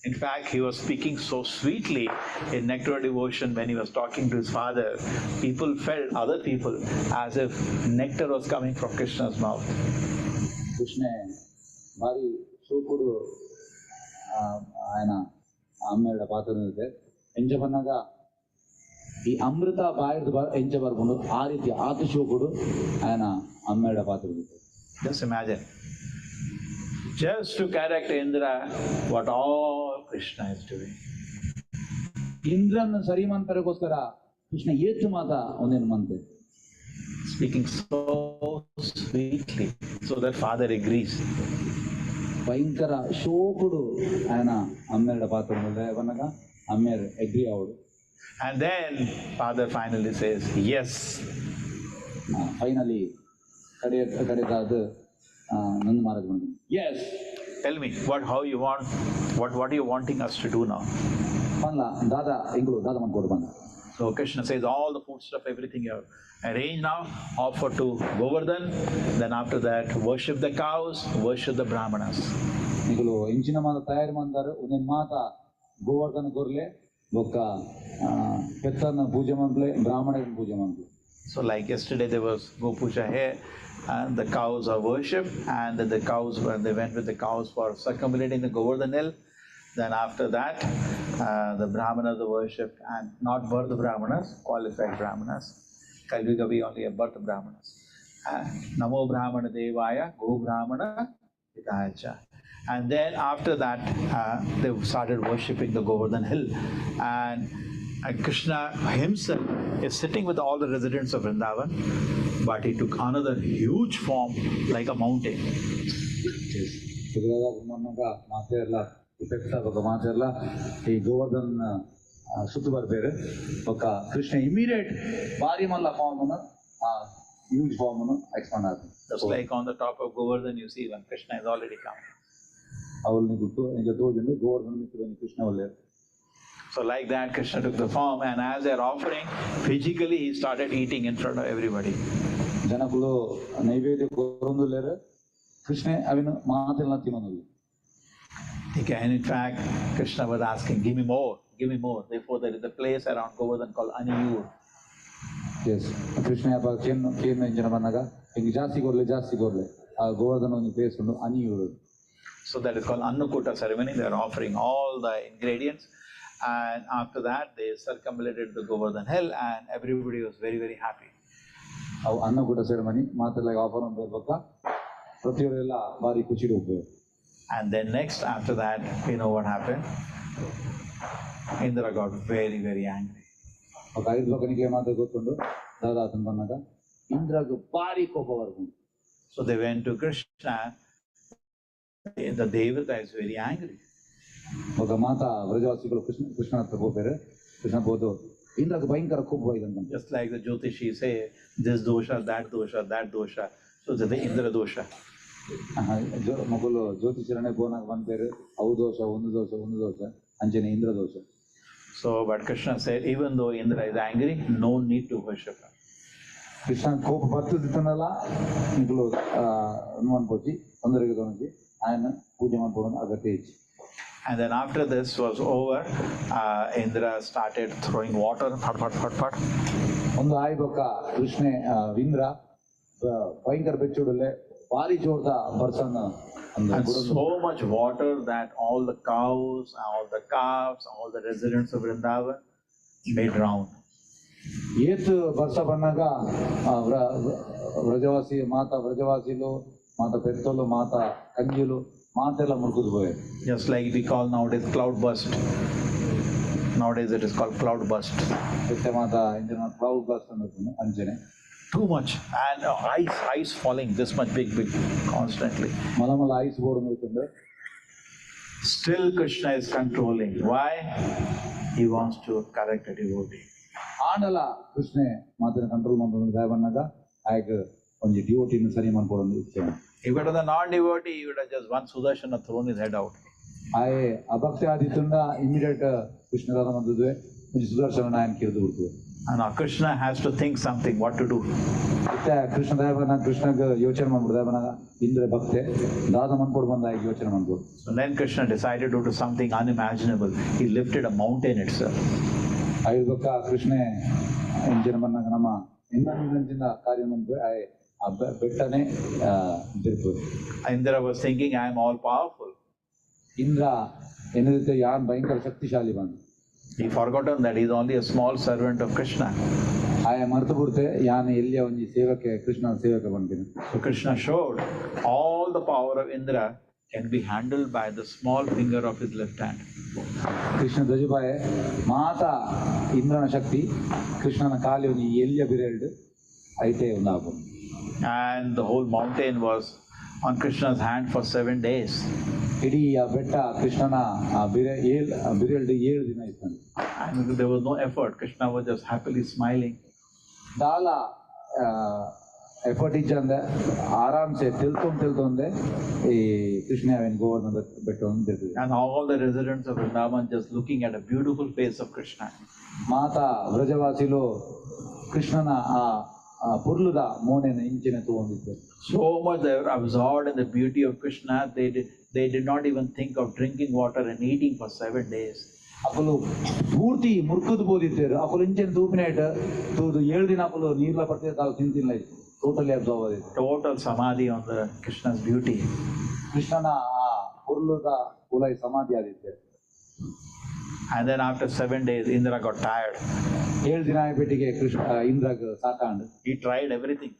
In fact, he was speaking so sweetly in Nectar Devotion when he was talking to his father. People felt, other people, as if nectar was coming from Krishna's mouth. ಕೃಷ್ಣೆ ಬಾರಿ ಶೋಕುಡು ఆయన ಅಮ್ಮೇಡ ಪಾತ್ರ ಎಂಚ ಪನ್ನಗ ಈ ಅಮೃತ ಬಾಯಿಡ್ದು ಎಂಚ ಬರ್ಕೊಂಡು ಆ ರೀತಿ ಆತ ಶೋಕುಡು ఆయన ಅಮ್ಮೇಡ ಪಾತ್ರ. Just imagine. Just to correct Indra, what all Krishna is doing. ಇಂದ್ರನ್ ಸರಿ ಮನ್ಪರೆಗೋಸ್ಕರ ಕೃಷ್ಣ ಏತು ಮಾತ ಒಂದೇನು ಮಂತೆ. Speaking so sweetly, so that father agrees. ಭಯಂಕರ ಶೋಕುಡು ఆయన ಅಮ್ಮೇಡ ಪಾತ್ರ ಪನ್ನಗ ಅಮ್ಮೇರ್ agri ಅವಡು. And then father finally says, yes. Finally ಕಡೆ ಕಡೆದಾದ ನಂದು ಮಹಾರಾಜ್ ಬಂದ S. Tell me what how you want, what are you wanting us to do now? ಪನ್ಲ ದಾದಾ ಎಂಗುಳು ದಾದಾ ಮನ್ಕೋಡು ಬಂದ. So Krishna says, all the food stuff, everything you have arranged now, offer to Govardhan. Then after that, worship the cows, worship the brahmanas. ನಿಗುಲು ಇಂಚಿನ ಮಾತ ತಯಾರಿ ಮಂದಾರು ಒಂದೇನು ಮಾತ ಗೋವರ್ಧನ ಕೊರ್ಲೆ ಬೊಕ್ಕ ಪೆತ್ತನ ಪೂಜೆ ಮನ್ಪ್ಲೆ ಬ್ರಾಹ್ಮಣನ ಪೂಜೆ ಮನ್ಪ್ಲೆ. So like yesterday there was Go Puja here, and the cows are worshipped, and the cows, when they went with the cows for circumambulating the Govardhan hill, then after that the brahmanas are worshipped, and not birth brahmanas, qualified brahmanas. Kaliyuga we only have birth brahmanas. Namo Brahmana Devaya, Go Brahmana Hitayacha. And then after that they started worshipping the Govardhan hill, and Krishna himself is sitting with all the residents of Vrindavan, but he took another huge form like a mountain. ಮಾತೆಲ್ಲ ಈ ಪೆತ್ತ ಬೊಕ್ಕ ಮಾತೆಲ್ಲ ಈ ಗೋವರ್ಧನ್ ಸುತ್ತು ಬರ್ಬೇರು ಬೊಕ್ಕ Krishna immediate ಬಾರಿ ಮಲ್ಲ ಫಾರ್ಮ್ ಆ ಹ್ಯೂಜ್ ಫಾರ್ಮ್ ಎಕ್ಸ್ಪಾಂಡ್ ಆತ. Just like on the top of Govardhan, you see when Krishna has already come. ಅವಳು ನಿಗು ಈಗ ತೋಜುಂಡು ಗೋವರ್ಧನ್ ಮಿತ್ರ ಕೃಷ್ಣ ಒಳ್ಳೆ. So like that, Krishna took the form, and as they are offering, physically he started eating in front of everybody. ಜನಕುಲು ನೈವೇದ್ಯ ಕೊರೊಂದುಲ್ಲೆರ್ ಕೃಷ್ಣೆ ಅವಿನ ಮಾತೆಲ್ಲ ತಿನ್ನೊಂದುಲ್ಲೆ. Okay, and in fact, Krishna was asking, give me more, give me more. Therefore, there is a place around Govardhan called Aniyur. S Krishna ಅಪ್ಪ ಕೇನ್ ಕೇನ್ ಇಂಚಿನ ಬಂದಾಗ ಹಿಂಗೆ ಜಾಸ್ತಿ ಕೊರ್ಲೆ ಜಾಸ್ತಿ ಕೊರ್ಲೆ ಆ ಗೋವರ್ಧನ ಒಂದು ಪ್ಲೇಸ್ ಉಂಡು ಅನಿಯೂರು. So that is called Annakuta ceremony. They are offering all the ingredients. And after that, they circumambulated the Govardhan hill, and everybody was very, very happy. ಅವು ಅನ್ನಕೂಟ ಸೆರೆಮನಿ ಮಾತೆಲ್ಲ ಆಫರ್ ಉಂಟು ಬೊಕ್ಕ ಪ್ರತಿಯೊರೆಲ್ಲ ಬಾರಿ ಖುಷಿಡ್ ಹೋಗ್ಬೇಕು. And then next, after that, we know what happened. Indra got very, very angry. ఒక ಐದು ಬೊಕ್ಕ ಮಾತ್ರ ಗೊತ್ತುಂಡು ದಾದಾ ಆತನ ಬಂದಾಗ ಇಂದ್ರಗ್ ಬಾರಿ ಕೋಪ ಬರ್ಪುಂಡು. So they went to Krishna. The Devata is very angry. ಬೊಕ್ಕ ಮಾತಾ ವ್ರಜವಾಸಿಗಳು ಕೃಷ್ಣ ಕೃಷ್ಣನ ಹತ್ರ ಪೋಪೆರ್ ಕೃಷ್ಣ ಪೋದು ಇಂದ್ರಗ್ ಭಯಂಕರ ಕೋಪ ಬೈದಂತ. Just like the Jyotishi say, this dosha, that dosha, that dosha. So the Indra dosha. ಮೊಗಲು ಜ್ಯೋತಿಷರನೇ ಪೋನಾಗ ಪನ್ಪೆರ್ ಅವು ದೋಷ ಒಂದು ದೋಷ ಒಂದು ದೋಷ ಅಂಚನೆ ಇಂದ್ರ ದೋಷ. So, but Krishna said, even though Indra is angry, no need to worship him. Krishna ಕೋಪ ಬರ್ತದಿತ್ತನಲ್ಲ ನಿಕುಲು ಮನ್ಪೊಚಿ ತೊಂದರೆಗೆ ತೊನಜಿ ఆయన ಪೂಜೆ ಮನ್ಪೊಡು ಅಗತ್ಯ ಇಜ್ಜಿ. And then after this was over, Indra started throwing water, phat, phat, phat, phat. ಒಂದು ಆಯ್ ಬೊಕ್ಕ ಕೃಷ್ಣೆ ಇಂದ್ರ ಭಯಂಕರ ಬೆಚ್ಚುಡಲೆ ಭಾರಿ ಜೋರ್ದ ಬರ್ಸನ್ And so much water that all the cows, all the calves, all the residents of Vrindavan may drown. ಏತ್ ಬರ್ಸ ಬನ್ನಾಗ ವ್ರಜವಾಸಿ ಮಾತಾ ವ್ರಜವಾಸಿಲು ಮಾತಾ ಪೆತ್ತಲು ಮಾತಾ ಕಂಜಿಲು ಮಾತೆಲ್ಲ ಮುರ್ಕುದು ಪೋಯೆ. Just like we call nowadays cloud burst. Nowadays it is called cloud burst. ಪೆತ್ತೆ ಮಾತಾ ಇಂಚಿನ cloud burst ಅಂಚನೆ. Too much and ice falling this much big, big constantly. ಮಲ ಮಲ ಐಸ್ ಬೋರ್ಡ್ ನಿಲ್ತುಂಡು. Still Krishna is controlling. Why? He wants to correct a devotee. ಆಂಡಲ ಕೃಷ್ಣೆ ಮಾತ್ರ control ಮಂತೊಂದು ದಾಯ ಬನ್ನಗ ಆಯ್ಕ್ ಒಂಜಿ ಡಿವೋಟಿನ ಸರಿ ಮನ್ಪೊಡೊಂದು ಇಚ್ಛೆ. If it was a non-devotee, he would have just one Sudarshana thrown his head out. ಆಯೆ ಅಭಕ್ತಿ ಆದಿತ್ತುಂಡ ಇಮಿಡಿಯೇಟ್ ಕೃಷ್ಣ ದಾದ ಮಂತುದುವೆ ಒಂಜಿ ಸುದರ್ಶನ ನಾಯನ್ ಕಿರ್ದು ಬಿಡ್ತದೆ. And now Krishna has to think something, what to do. ಇತ್ತೆ ಕೃಷ್ಣ ದಾಯ ಬನ್ನ ಕೃಷ್ಣಗ್ ಯೋಚನೆ ಮಾಡ್ಬಿಡು ದಾಯ ಬನ್ನಗ ಇಂದ್ರ ಭಕ್ತೆ ದಾದ ಮನ್ಪೊಡು ಬಂದ ಆಯ್ಕೆ ಯೋಚನೆ ಮನ್ಪೊಡು. So then Krishna decided to do something unimaginable. He lifted a mountain itself. ಐದು ಬೊಕ್ಕ ಕೃಷ್ಣೆ ಎಂಚಿನ ಬನ್ನಗ ನಮ್ಮ ಇನ್ನೊಂದು ಕಾರ್ಯ ಮನ್ಪು ಆಯೆ ಆ ಬೆಟ್ಟನೆ ತಿರುಪು. Indra was thinking, I am all powerful. Indra ಎನ್ನದಿತ್ತೆ ಯಾನ್ ಭಯಂಕರ ಶಕ್ತಿಶಾಲಿ ಬಂದು. He forgotten that he is only a small servant of Krishna. ಆಯ ಮರೆತು ಬಿಡ್ತೆ ಯಾನ್ ಎಲ್ಲಿಯ ಒಂಜಿ ಸೇವಕೆ ಕೃಷ್ಣನ ಸೇವಕ ಬಂದಿನಿ. So Krishna showed all the power of Indra can be handled by the small finger of his left hand. Krishna ಧ್ವಜಪಾಯ ಮಾತಾ ಇಂದ್ರನ ಶಕ್ತಿ ಕೃಷ್ಣನ ಕಾಲಿ ಒಂಜಿ ಎಲ್ಲಿಯ ಬಿರೆಲ್ಡ್ ಐತೆ ಒಂದಾಪು. And the whole mountain was on Krishna's hand for 7 days. ಇಡೀ ಆ ಬೆಟ್ಟ ಕೃಷ್ಣನ ಆ ಬಿರೆ ಏಳ್ ಆ ಬಿರೆಲ್ಡ್ 7 ದಿನ ಇತ್ತು. And there was no effort. Krishna was just happily smiling. ದಾಲ ಎಫರ್ಟ್ ಇಜ್ಜಂದೆ ಆರಾಮ್ಸೆ ತಿಳ್ಕೊಂಡ್ ತಿಳ್ಕೊಂಡೆ ಈ ಕೃಷ್ಣ ಅವೇನ್ ಗೋವರ್ಧನ ಬೆಟ್ಟವನ್ನು ತಿಳ್ತಿದೆ. And all the residents of Vrindavan just looking at a beautiful face of Krishna. ಮಾತಾ ವ್ರಜವಾಸಿಲು ಕೃಷ್ಣನ ಆ ಪುರ್ಲುದ ಮೋನೆನ ಇಂಚಿನ ತಗೊಂಡಿದ್ದೆ. So much they were absorbed in the beauty of Krishna, they did not even think of drinking water and eating for 7 days. ಅಕಲು ಪೂರ್ತಿ ಮುರ್ಕುದು ಬೋದಿತ್ತೇರು ಅಕಲು ಇಂಚಿನ ತೂಪಿನೇಟ್ ತೂದು 7 ದಿನ ಅಕಲು ನೀರ್ಲ ಪಡ್ತಿದ್ದ ತಾವು ತಿಂತಿಲ್ಲ, ಟೋಟಲಿ ಅಬ್ಸಾರ್ಬ್ ಆದಿತ್ತು. Total samadhi on the Krishna's beauty. ಕೃಷ್ಣನ ಆ ಪುರ್ಲುದ ಉಲೈ ಸಮಾಧಿ ಆದಿತ್ತೆ. And then after 7 days, Indra got tired. 7 ದಿನ ಪೆಟ್ಟಿಗೆ ಕೃಷ್ಣ ಇಂದ್ರಗ್ ಸಾಕಾಂಡ್. He tried everything.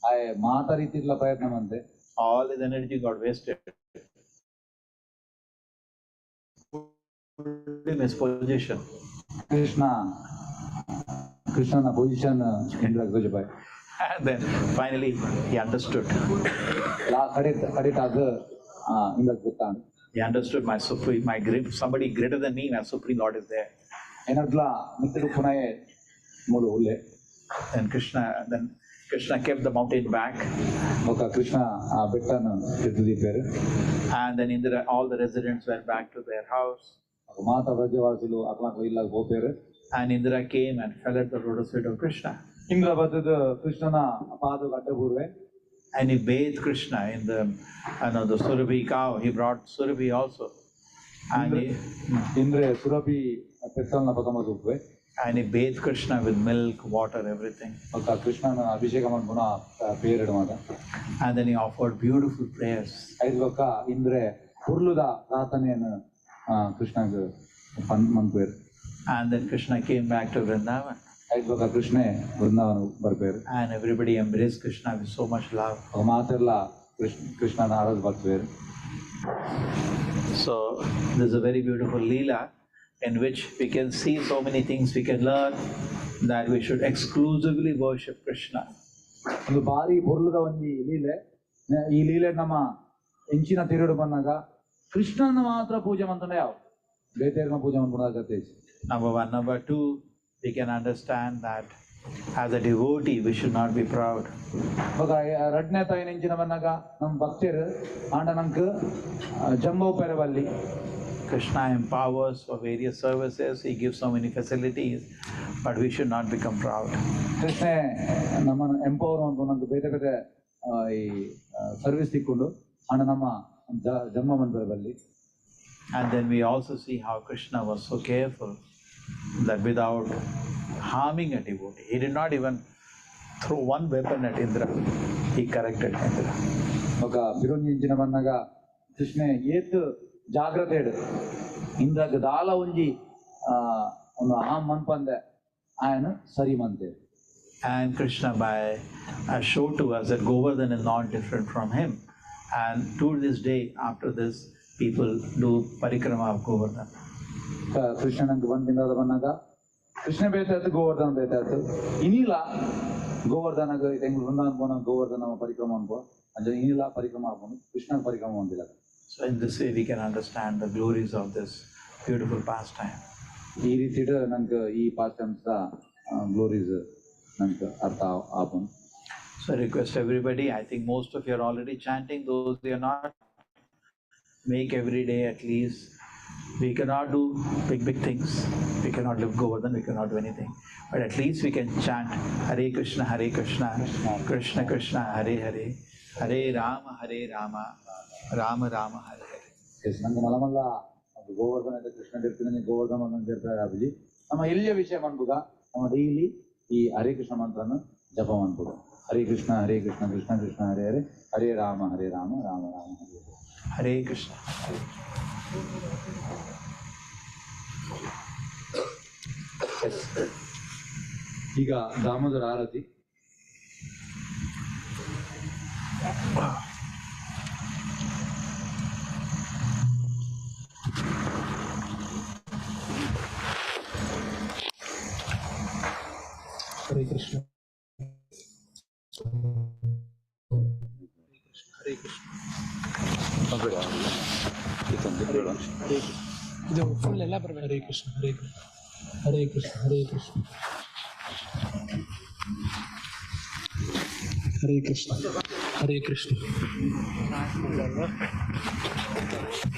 ಆಯ್ ಮಾತಾ ರೀತಿರ್ಲ ಪ್ರಯತ್ನ ಬಂತೆ. All his energy got wasted. Put him his position. ಕೃಷ್ಣನ position ಇಂದ್ರಗ್ ಧ್ವಜಪಾಯ್. And then finally he understood. ಲಾ ಕಡೆಟಾಗ ಇಂದ್ರಗ್ ಗೊತ್ತಾಂಡ್. He understood my supreme, my great, somebody greater than me, my supreme Lord is there. ಏನಡ್ಲ ಮಿತ್ರರು ಪುನಃ ಮೂಲು ಉಲ್ಲೆ. Then Krishna kept the mountain back. ఒక ಕೃಷ್ಣ ಆ ಬೆಟ್ಟನ ತಿರುದಿದ್ದಾರೆ. And then Indra, all the residents went back to their house. ಮಾತಾ ವ್ರಜವಾಸಿಲು ಅಕ್ಲಾಕ್ಲ ಇಲ್ಲಾಗ ಹೋಗ್ತಾರೆ. And Indra came and fell at the lotus feet of Krishna. Indra ಬದ್ದದ ಕೃಷ್ಣನ ಪಾದ ಅಡ್ಡಬೂರ್ವೆ. And he bathed Krishna in the, I know, the Surabhi cow. He brought Surabhi also. And Indra Surabhi ಪೆತ್ತಲ್ನ ಪತಮದುಪ್ಪೆ. And he bathed Krishna with milk, water, everything. ఒక ಕೃಷ್ಣನ ಅಭಿಷೇಕ ಮಾಡ್ಪುನ ಪೇರಡು ಮಾತ. And then he offered beautiful prayers. ಐದು ಬೊಕ್ಕ ಇಂದ್ರೆ ಪುರ್ಲುದ ಪ್ರಾರ್ಥನೆಯನ್ನು ಕೃಷ್ಣಗ್ ಮನ್ಪೇರು. And then Krishna came back to Vrindavan. ಐದು ಬೊಕ್ಕ ಕೃಷ್ಣೆ ವೃಂದಾವನ ಬರ್ಪೇರು. And everybody embraced Krishna with so much love. ఒక ಮಾತೆಲ್ಲ ಕೃಷ್ಣನ ಆರಾಧ ಬರ್ಪೇರು. So this is a very beautiful leela in which we can see so many things we can learn that we should exclusively worship Krishna. ಒಂದು ಬಾರಿ ಪೊರ್ಲುದ ಒಂಜಿ ಲೀಲೆ. ಈ ಲೀಲೆ ನಮ್ಮ ಎಂಚಿನ ತಿರುಡು ಬಂದಾಗ ಕೃಷ್ಣನ ಮಾತ್ರ ಪೂಜೆ ಮಂತಂಡ ಯಾವ ಬೇತೇರ್ನ ಪೂಜೆ ಮಂಪುಣ ಅಗತ್ಯ. Number one. Number two, we can understand that as a devotee we should not be proud. ಬೊಕ ರಡ್ನೆ ತಾಯಿನ ಎಂಚಿನ ಬಂದಾಗ ನಮ್ಮ ಭಕ್ತರು ಆಂಡ ನಂಕ್ jumbo ಪೆರವಲ್ಲಿ. Krishna empowers for various services, he gives so many facilities, but we should not become proud. ಕೃಷ್ಣೆ ನಮ್ಮನ್ನು empower ಅಂತ ನಂಗೆ ಬೇರೆ ಬೇರೆ ಈ ಸರ್ವಿಸ್ ತಿಕ್ಕೊಂಡು ಆಂಡ ನಮ್ಮ ಜನ್ಮ ಮಂದಿರದಲ್ಲಿ. And then we also see how Krishna was so careful that without harming a devotee, he did not even throw one weapon at Indra. He corrected Indra. ఒక ಬಿರೊಂಜಿ ಬಂದಾಗ ಕೃಷ್ಣೆ ಏತ್ ಜಾಗ್ರತೆ ಇಡು ಇಂದ್ರಗ್ ದಾಲ ಒಂಜಿ ಒಂದು ಅಹಂ ಮನ್ಪಂದೆ ಆಯನ ಸರಿ ಮಂತೆ. And Krishna by showed to us that Govardhan is not different from him. And to this day, after this, people do parikrama of Govardhan. ಕೃಷ್ಣನಂಗೆ ಬಂದಿಂದ ಬಂದಾಗ ಕೃಷ್ಣ ಬೇತಾಯ್ತು ಗೋವರ್ಧನ ಬೇತಾಯ್ತು ಇನಿಲ ಗೋವರ್ಧನಗ ಎಂಗ್ ವೃಂದಾವನ ಪೋನ ಗೋವರ್ಧನ ಪರಿಕ್ರಮ ಅನ್ಕೋ ಅಂಚ ಇನಿಲ ಪರಿಕ್ರಮ ಹಾಕೊಂಡು ಕೃಷ್ಣನ ಪರಿಕ್ರಮ ಹೊಂದಿಲ್ಲ. So So in this way we can understand the glories of this beautiful pastime. ಈ ರೀತಿಡ್ ನಂಗೆ ಈ ಪಾಸ್ಟ್ ಟೈಮ್ಸ್ ಗ್ಲೋರೀಸ್ ನಂಗೆ ಅರ್ಥ ಆಪುಂಡು. So I request everybody, I think most of you are already chanting, those who are not, make every day at least. We cannot do big, big things. We cannot live Govardhan, we cannot do anything. But at least we can chant Hare Krishna, Hare Krishna, Krishna Krishna, Hare Hare, Hare Rama, Hare Rama, Rama Rama, Hare Hare. Yes, ನಂಗೆ ಮಲಮಲ್ಲ ಗೋವರ್ಧನ ಇದೆ, ಕೃಷ್ಣ ತೀರ್ಥನೇ ಗೋವರ್ಧನ ಅಂತ ಇರ್ತಾರೆ ಅಭಿಜಿ. ನಮ್ಮ ಎಲ್ಲಿಯ ವಿಷಯ ಮನ್ಬುಗ ನಮ್ಮ daily ಈ ಹರೇ ಕೃಷ್ಣ ಮಂತ್ರನ ಜಪ ಮನ್ಬುಗ. ಹರೇ ಕೃಷ್ಣ ಹರೇ ಕೃಷ್ಣ ಕೃಷ್ಣ ಕೃಷ್ಣ ಹರೇ ಹರೇ, ಹರೇ ರಾಮ ಹರೇ ರಾಮ ರಾಮ ರಾಮ ಹರೇ ಹರೇ. ಹರೇ ಕೃಷ್ಣ. ಹರೇ Yes. ಈಗ ದಾಮೋದರ ಆರತಿ. ಹರೇ ಕೃಷ್ಣ ಹರೇ ಕೃಷ್ಣ. ಹರೇ ಕೃಷ್ಣ. ಇದು ಫುಲ್ ಎಲ್ಲ ಬರಬೇಕು. ಹರೇ ಕೃಷ್ಣ ಹರೇ ಕೃಷ್ಣ ಹರೇ ಕೃಷ್ಣ ಹರೇ ಕೃಷ್ಣ ಹರೇ ಕೃಷ್ಣ ಹರೇ ಕೃಷ್ಣ.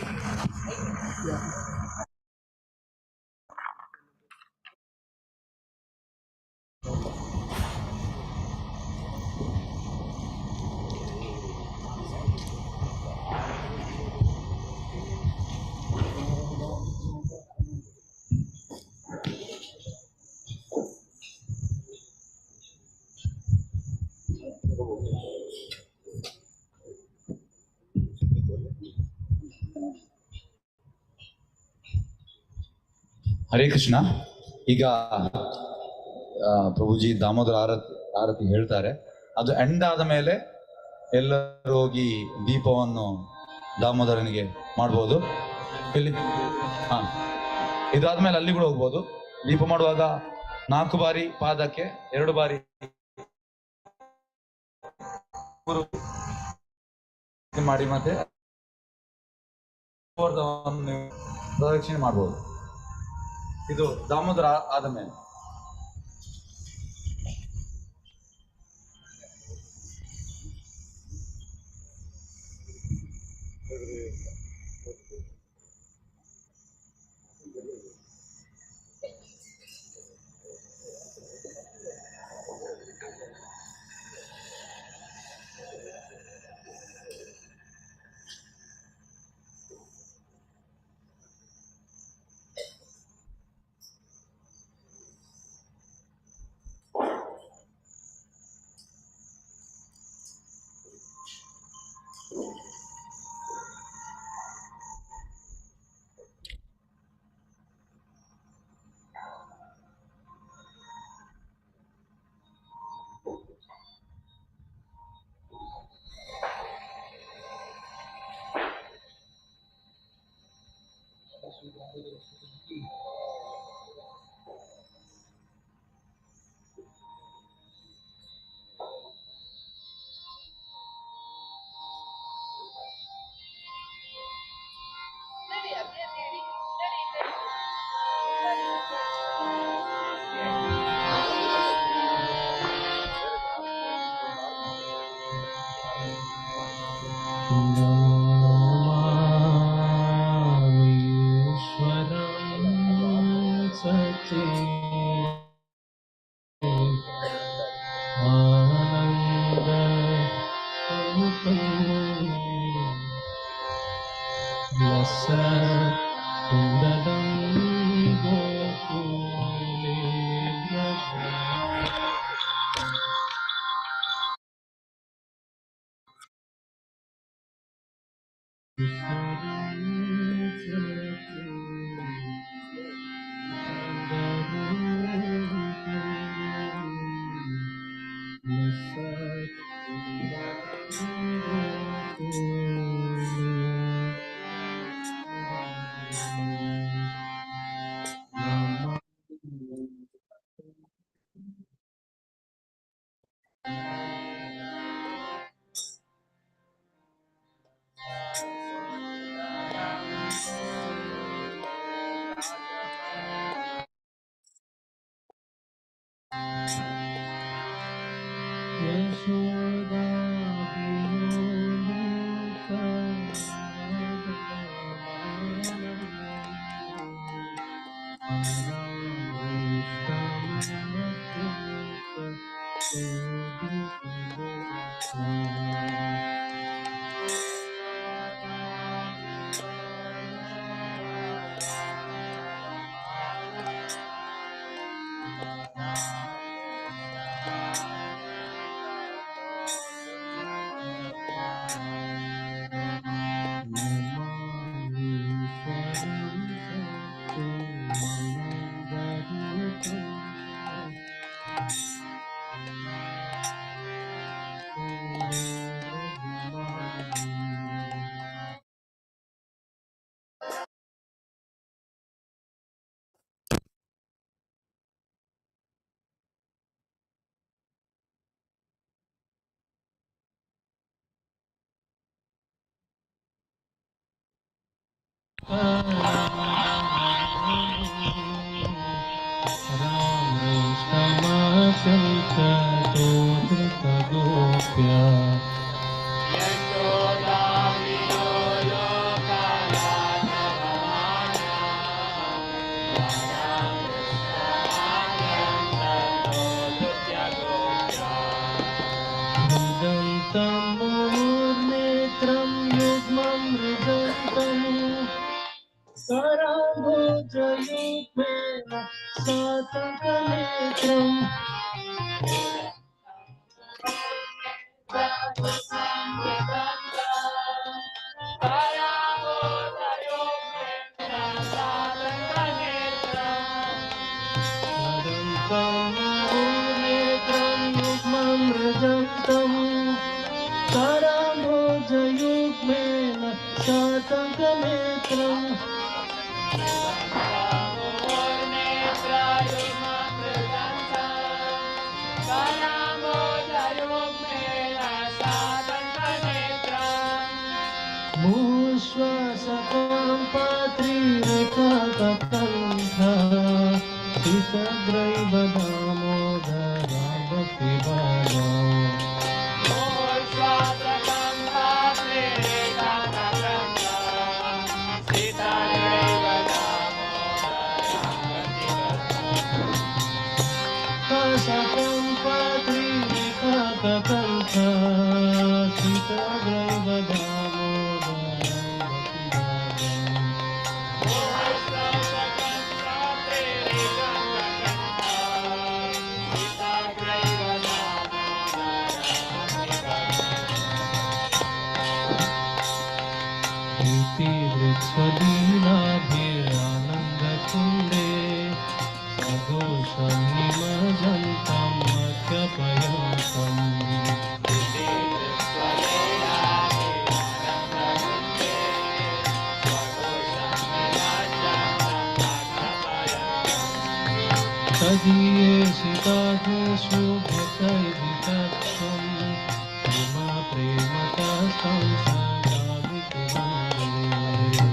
ಹರೇ ಕೃಷ್ಣ. ಈಗ ಪ್ರಭುಜಿ ದಾಮೋದರ ಆರತಿ ಹೇಳ್ತಾರೆ. ಅದು ಎಂಡ್ ಆದ ಮೇಲೆ ಎಲ್ಲರೂ ಹೋಗಿ ದೀಪವನ್ನು ದಾಮೋದರನಿಗೆ ಮಾಡ್ಬೋದು. ಇಲ್ಲಿ ಇದಾದ್ಮೇಲೆ ಅಲ್ಲಿ ಕೂಡ ಹೋಗ್ಬೋದು. ದೀಪ ಮಾಡುವಾಗ 4 ಬಾರಿ ಪಾದಕ್ಕೆ, 2 ಬಾರಿ 3 ಮಾಡಿ ಮತ್ತೆ ಪ್ರದಕ್ಷಿಣೆ ಮಾಡ್ಬೋದು. ಇದು ದಾಮೋದರ ಆದ ಮೇಲೆ. Yashoda गोप्या। मृदन्तं मुहुर्नेत्रं युग्मं मृदन्तं कराम्बुजयुग्मेन सातकनेत्रम्। मृदन्तं मुहुर्नेत्रं युग्मं मृदन्तं कराम्बुजयुग्मेन सातकनेत्रम्। मुश्वासकं पात्रीरेखाककण्ठ सीतग्रैव दामोदराभक्तिबालो। सकं पात्रीरेखाककण्ठ सीतग्रैव दामोदराभक्तिबालो। इति वृत्स्वलीलाभिरानन्दकुण्डे सघोषं निमज्जन्तं मख्यपयन्तम्। तदीयेषिताग्निषु भचैरितत्त्वं प्रेमा प्रेमतस्तं सदामिति वन्दे।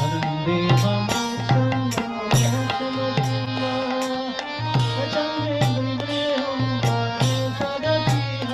परं देवमोक्षं मोक्षमदिम्बा अचन्द्रेन्द्रियं वरे सदतिह।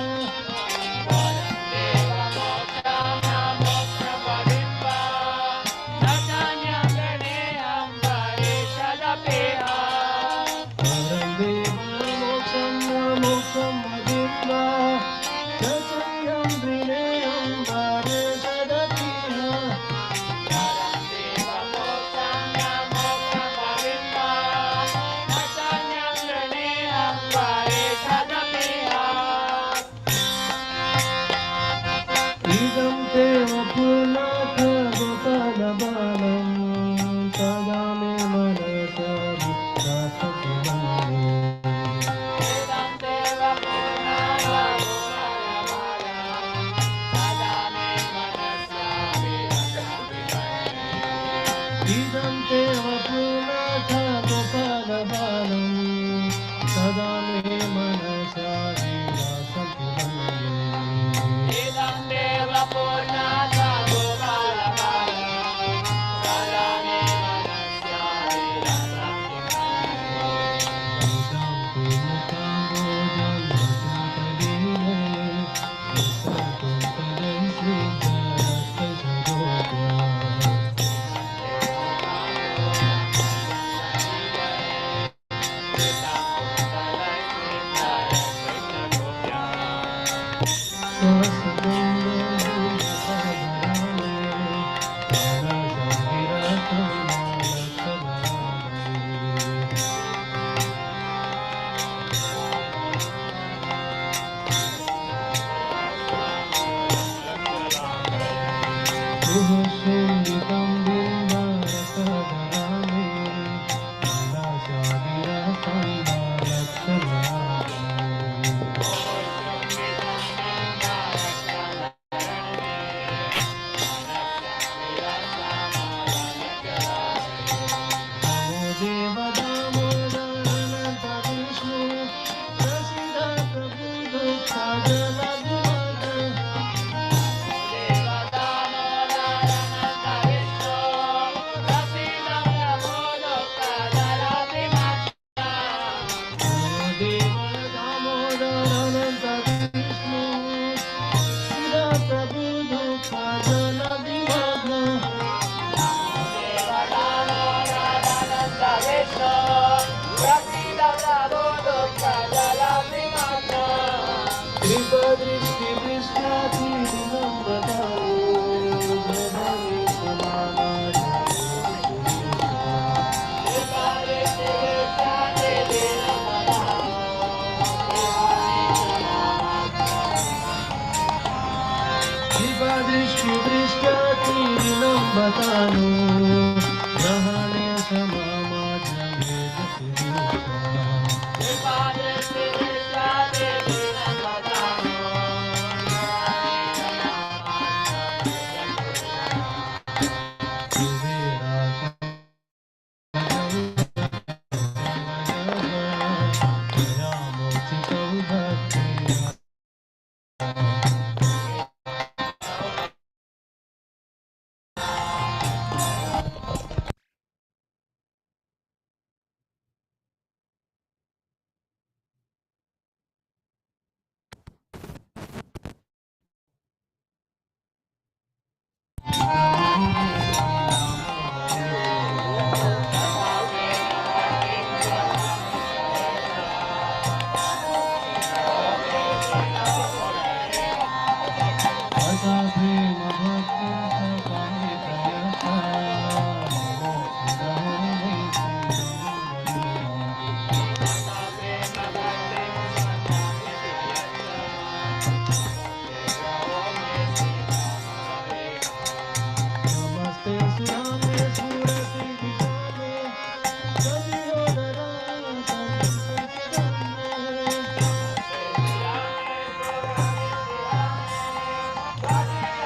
Bye.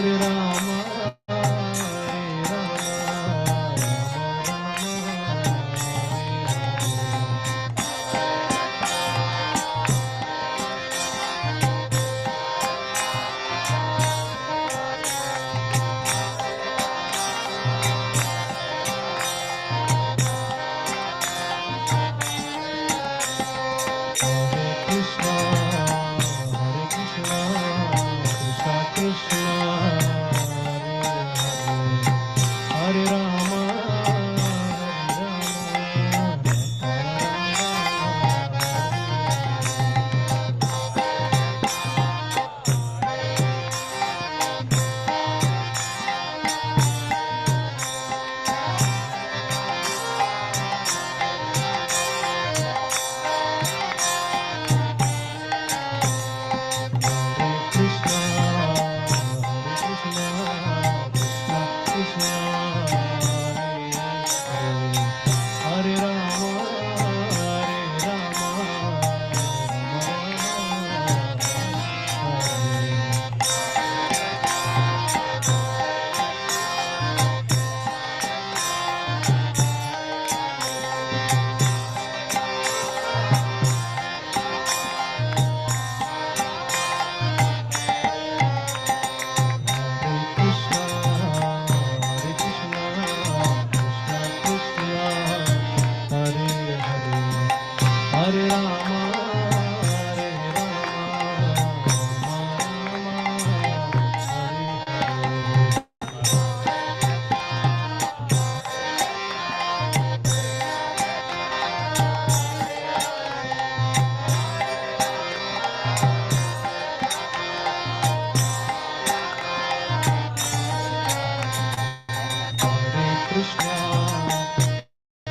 Hare Rama, Hare Rama, Rama Rama, Hare Hare. Hare Krishna, Hare Krishna, Krishna Krishna, Hare Hare, Hare Rama, Hare Rama, Rama Rama, Hare Hare. Hare Krishna, Hare Krishna, Krishna Krishna, Hare Hare, Hare Rama, Hare Rama, Rama Rama, Hare Hare. Hare Krishna, Hare Krishna, Krishna Krishna, Hare Hare, Hare Rama, Hare Rama, Rama Rama, Hare Hare. Hare Krishna,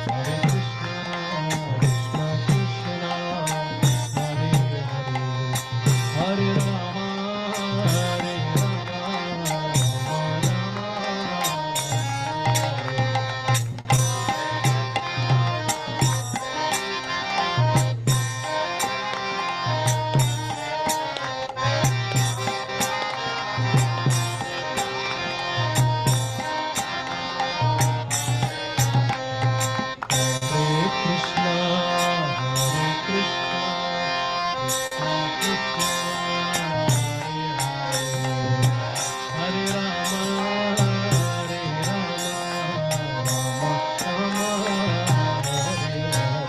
Hare Krishna, Krishna Krishna, Hare Hare, Hare Rama, Hare Rama, Rama Rama, Hare Hare. Hare Krishna, Hare Krishna, Krishna Krishna, Hare Hare, Hare Rama, Hare Rama, Rama Rama, Hare Hare.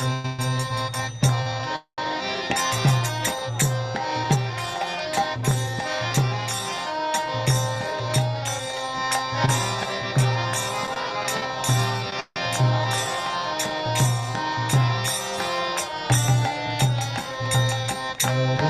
Hare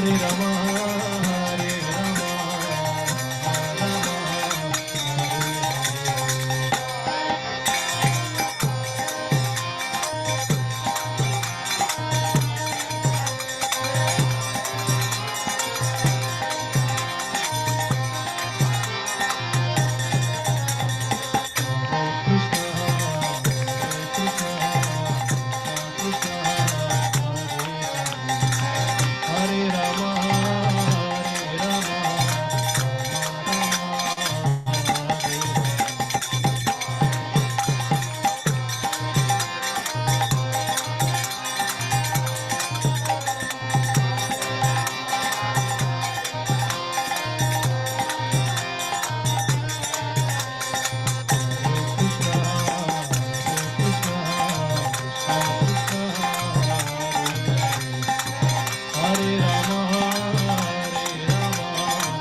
Hare Rama, Hare Rama, Rama Hare Hare. Hare Rama, Hare Rama, Rama Rama, Hare Hare. Hare Rama, Hare Rama, Rama Rama,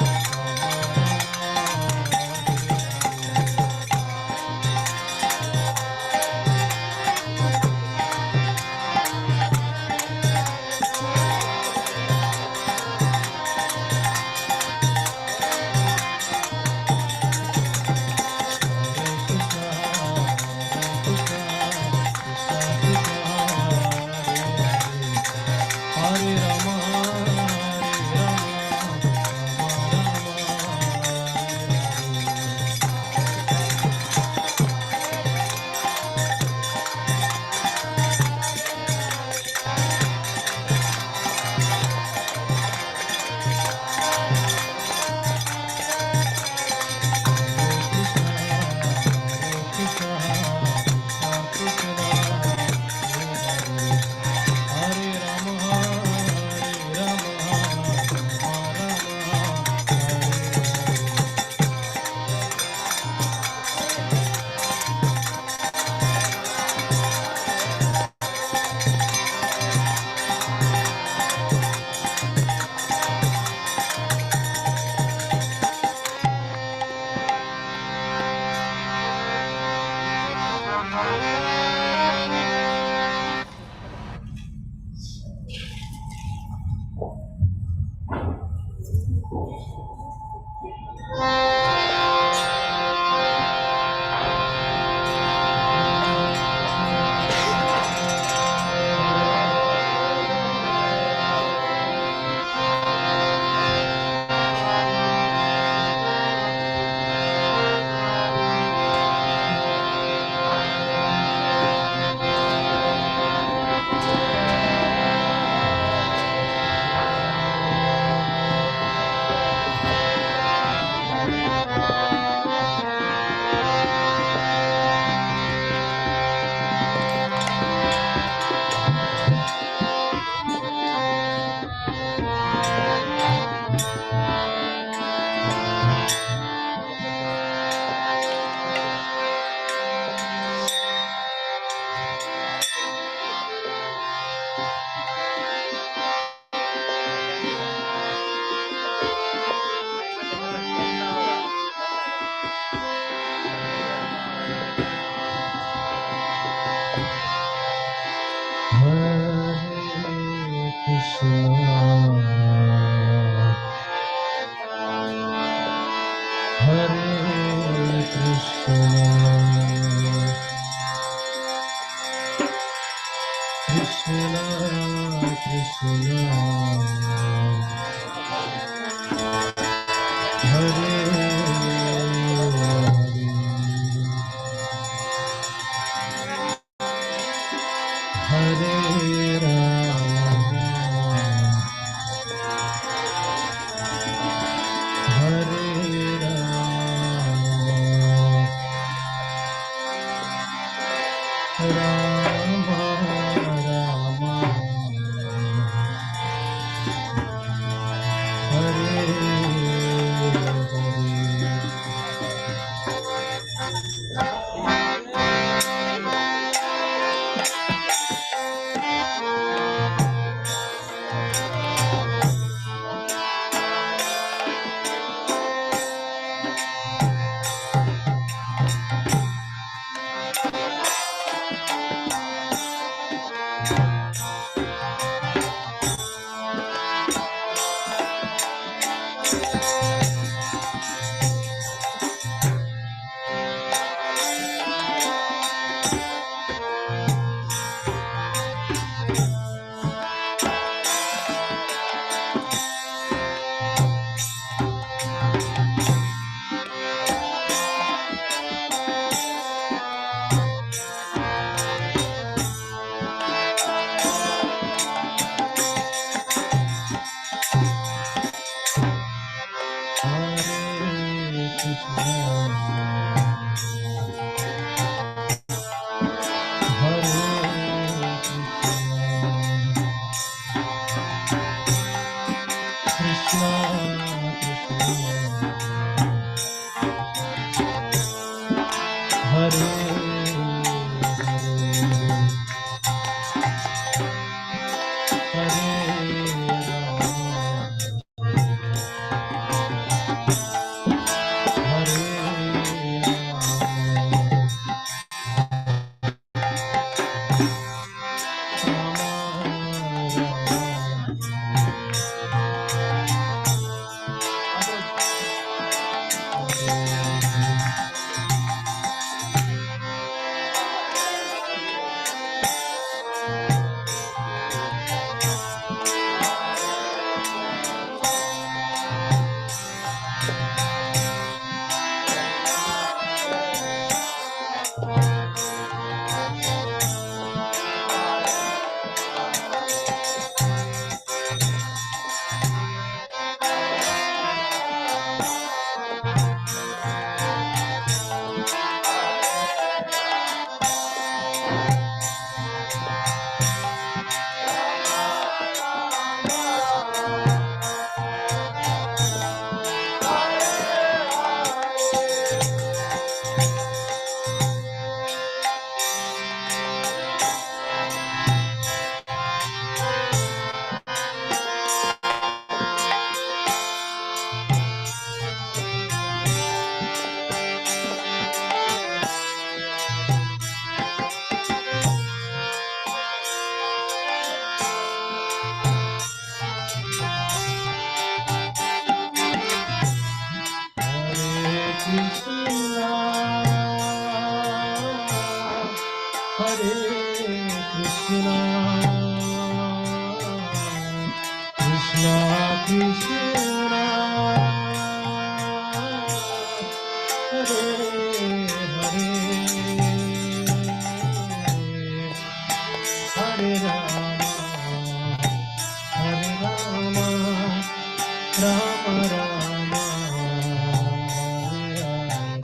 Hare Hare. Hare Rama, Hare Rama, Rama Rama, Hare Hare. Hare Rama, Hare Rama, Rama Rama, Hare Hare. Krishna Krishna, Hare Hare, Hare Rama, Hare Rama, Rama Rama, Hare Hare.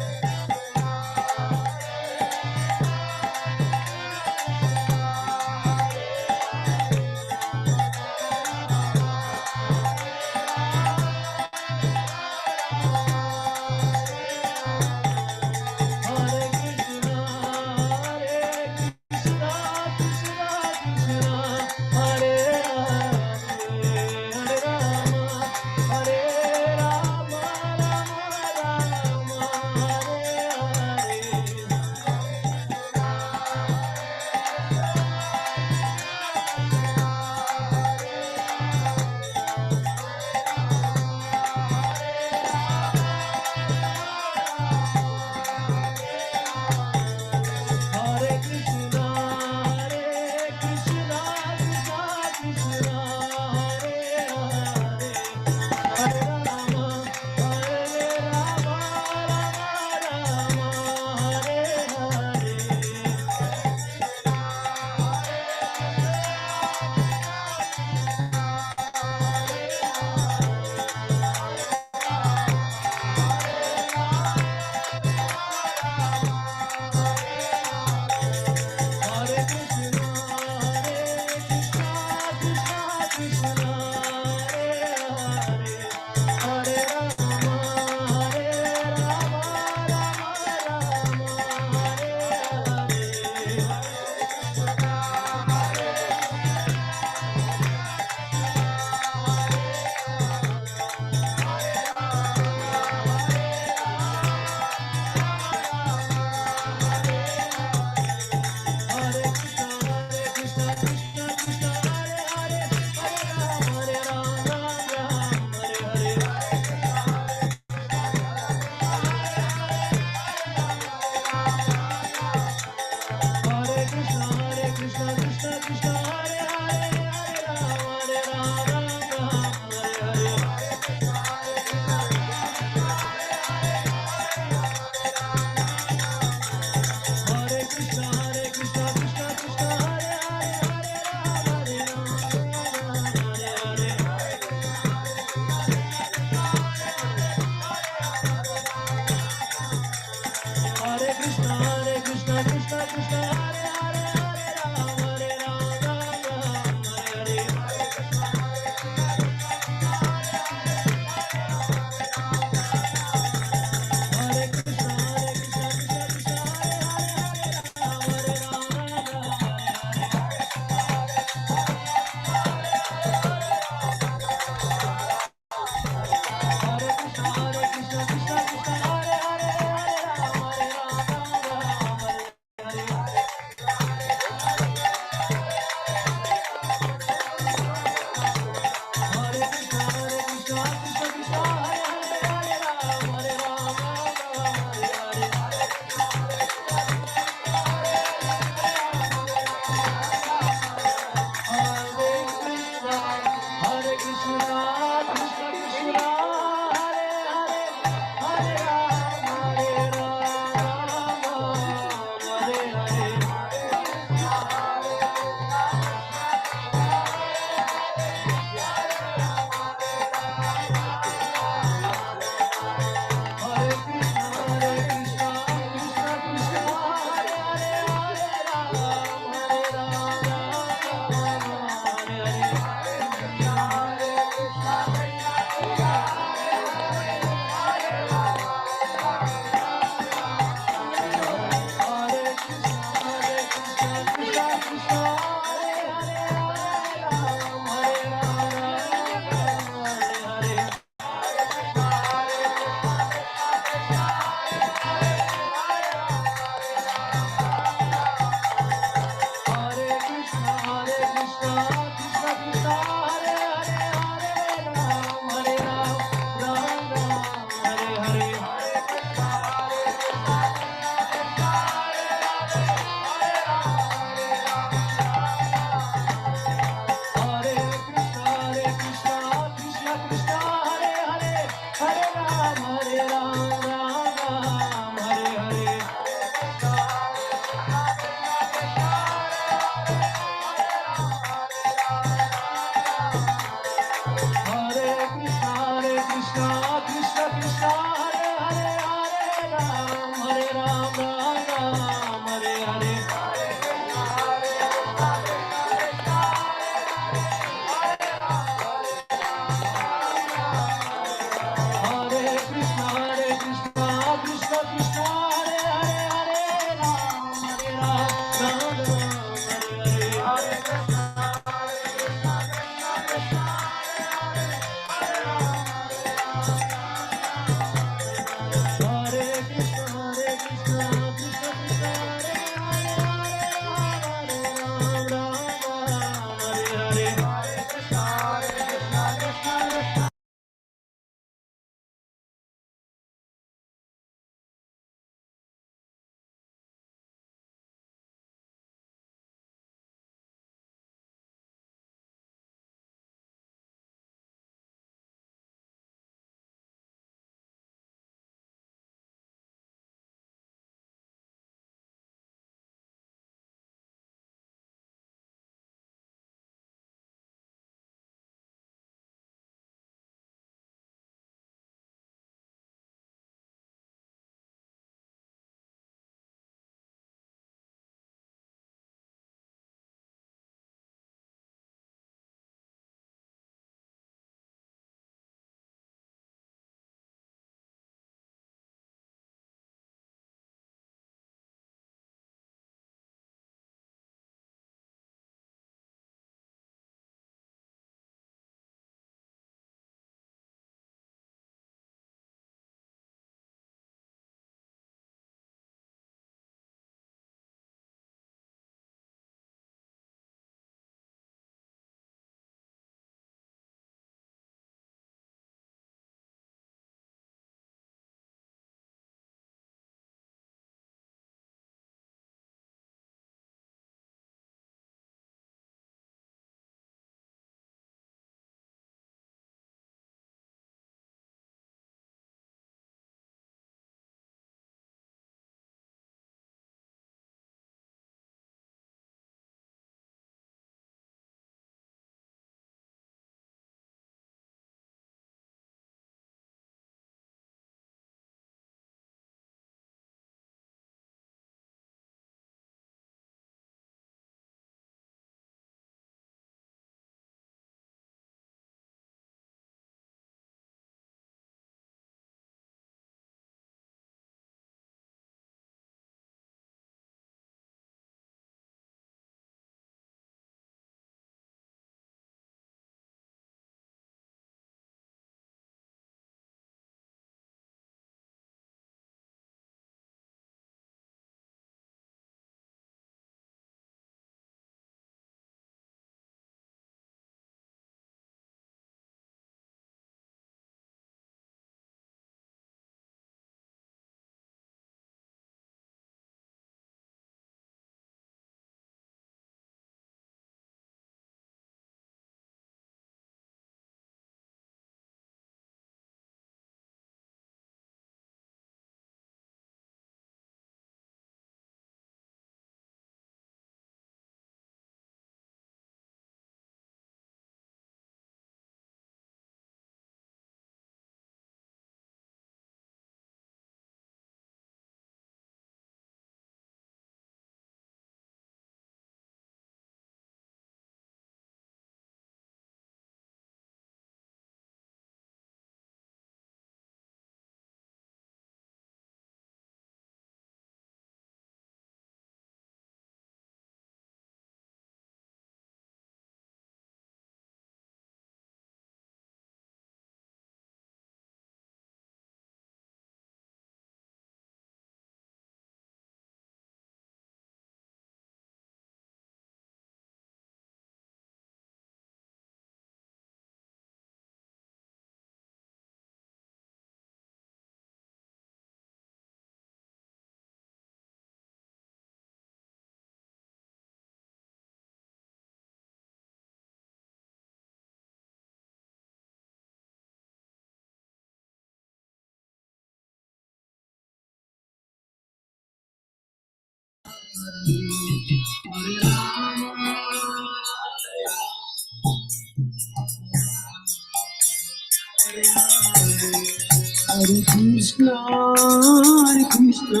Hare Krishna, Hare Krishna,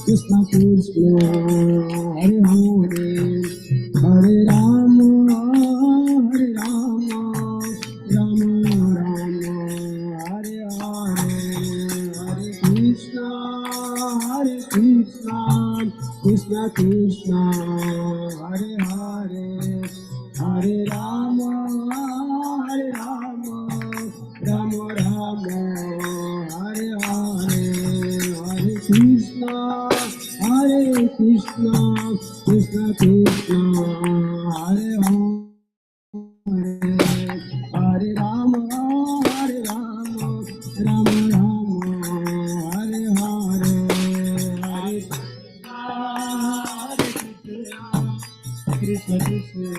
Krishna Krishna, Hare Hare, Hare Rama, Hare Rama, Rama Rama, Hare Hare, Hare Krishna, Hare Krishna, Krishna Krishna, Hare Hare, Hare Rama, Hare Rama, Rama Rama, Hare Hare, Hare Krishna, Hare Krishna, Krishna Krishna, Hare Hare, Hare Rama, Hare Rama, Rama Rama, Hare Hare, Hare Hare Krishna, Krishna Krishna,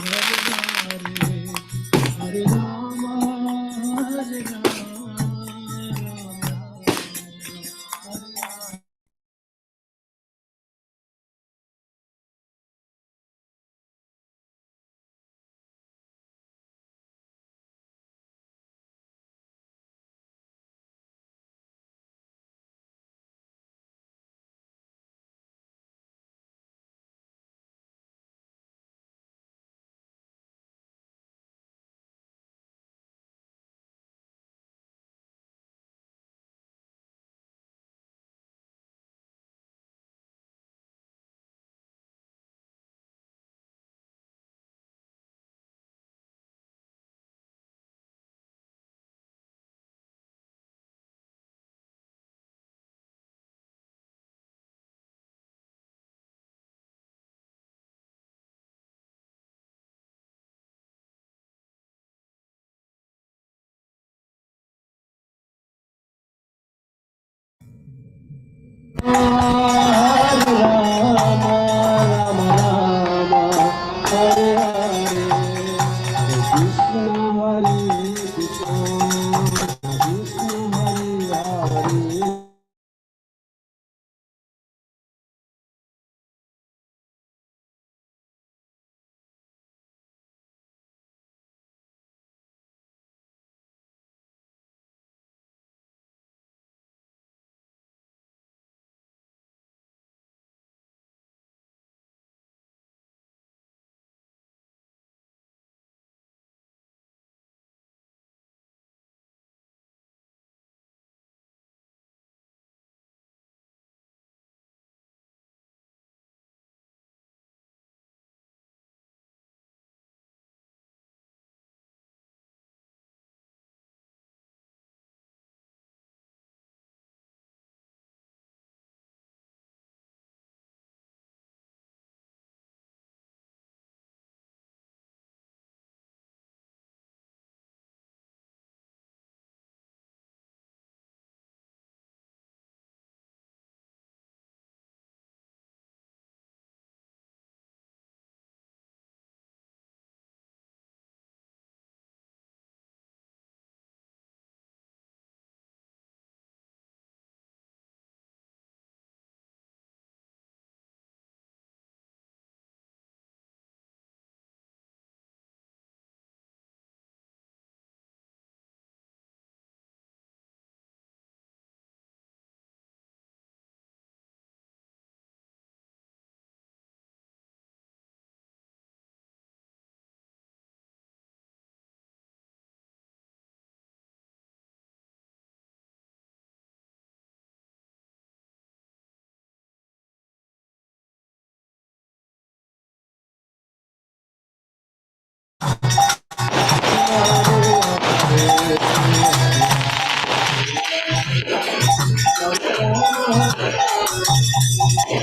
Hare Hare, Hare Rama, Hare Rama, Rama Rama, Hare Hare. Hare Rama, Rama Rama, Hare Hare, Hare Krishna, Hare Krishna, Krishna Hare Hare.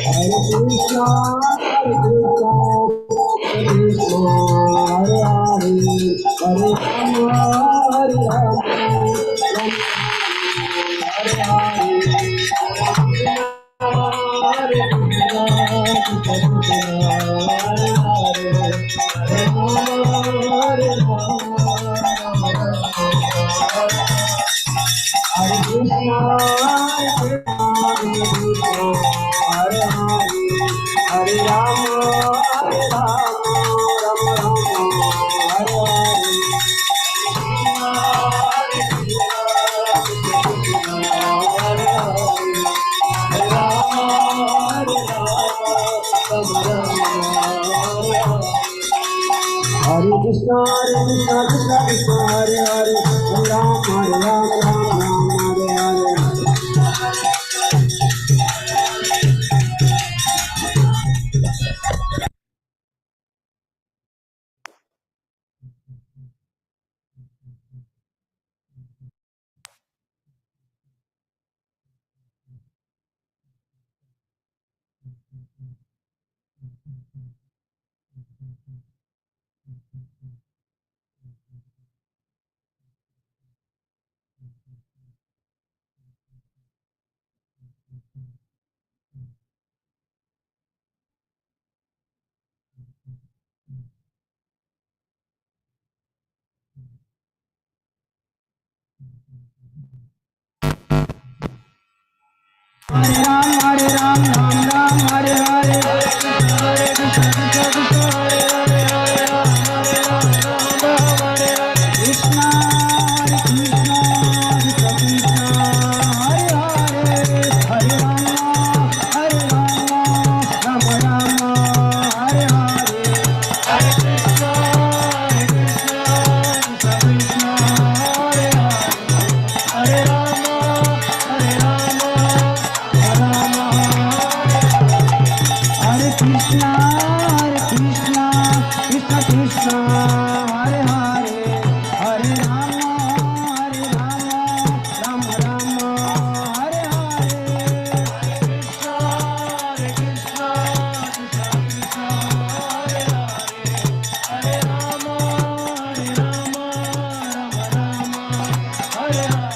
Hare Krishna, Hare Krishna, Krishna Hare Hare, Hare Rama, Hare Rama, Rama Hare Hare, Hare Krishna, Krishna Hare Hare, Hare Rama, Hare Rama, Rama Rama. Hare Krishna, Hare Krishna, Hare Hare, Krishna, Hare Krishna, Krishna Krishna, Hare Hare, Hare Rama, Hare Rama, Rama Rama, Hare Hare. Hare Ram, Hare Ram, Ram Ram, Hare Hare, Hare Krishna, Krishna Krishna, Hare Hare, Hare Ram, Hare Ram, Ram Ram, Hare Hare. Krishna, Hare Krishna, Krishna Krishna, Hare Hare, Hare Rama, Hare Rama, Rama Rama, Hare Hare. Hare Krishna, Hare Krishna, Krishna Krishna, Hare Hare, Hare Rama, Hare Rama, Rama Hare Krishna, Hare Krishna, Krishna Krishna, Hare Hare, Hare Rama, Hare Rama, Rama Rama, Hare Hare. Hare Krishna, Hare Krishna, Krishna Krishna, Hare Hare, Hare Rama, Hare Rama, Rama Rama, Hare Hare. Hare Krishna, Hare Krishna, Krishna Krishna, Hare Hare, Hare Rama, Hare Rama, Rama Rama, Hare Hare.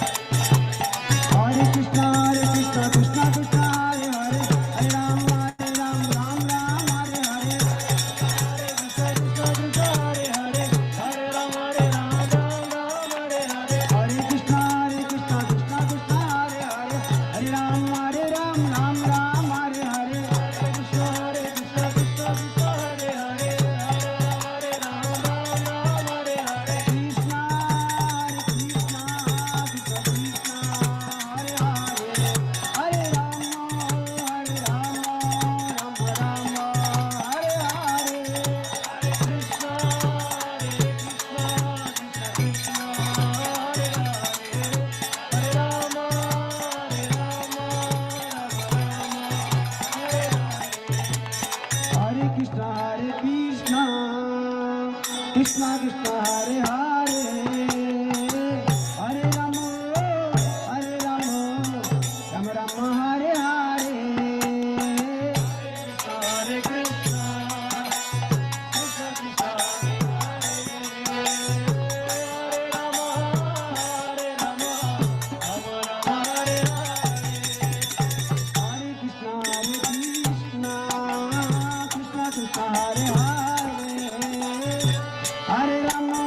Hare Krishna, Krishna Krishna, Hare Hare, Hare Rama, Hare Rama, Rama Rama, Hare Hare. Hare Krishna, Hare Krishna, Krishna Krishna, Hare Hare, Hare Rama, Hare Rama, Rama Rama, Hare Hare. Hare Krishna, Hare Krishna, Krishna Krishna, Hare Hare, Hare Rama, Hare Rama, Rama Rama, Hare Hare. Krishna, Hare Krishna, Krishna Krishna, Hare Hare, Hare Rama, Hare Rama, Rama Rama, Hare Hare. Hare Krishna, Hare Krishna, Krishna Krishna, Hare Hare, Hare Rama, Hare Rama, Rama Rama, Hare Hare. Hare Krishna, Hare Krishna, Krishna Krishna, Hare Hare, Hare Rama, Hare Rama, Rama Rama, Hare Hare. Hare Krishna, Krishna Krishna, Hare Hare, Hare Rama, Hare Rama, Rama Rama, Hare Hare. Hare Krishna, Hare Krishna, Krishna Krishna, Hare Hare, Hare Rama,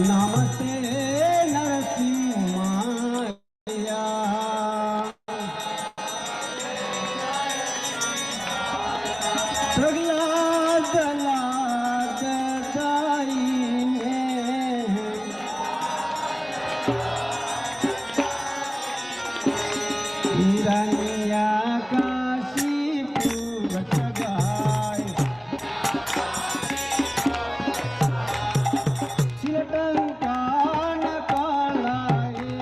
namaste ನರಸಿಂಹಾಯ. Pralhad ದಾಯಿನೇ Hiranyakashipu ವಚಗಾಯ ಶಿಲಟಂಕಾನ ಕಾಳಾಯೇ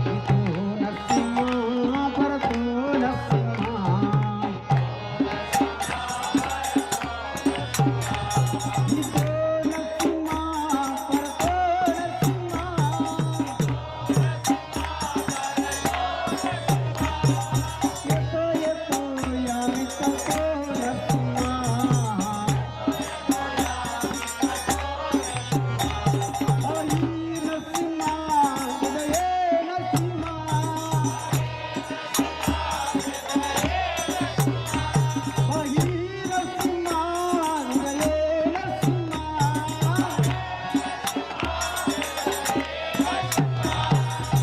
ಇತೋ Narasimha ಪರತೋ Narasimha ಇತೋ Narasimha ಪರತೋ Narasimha ಯತೋ ಯತೋ Yami ತತೋ Narasimha ಹರಿ ನರಸಿಂಹ ಹೃದಯೇ ನರಸಿಂಹ ಹರಿ ನರಸಿಂಹ ಹೃದಯೇ ನರಸಿಂಹ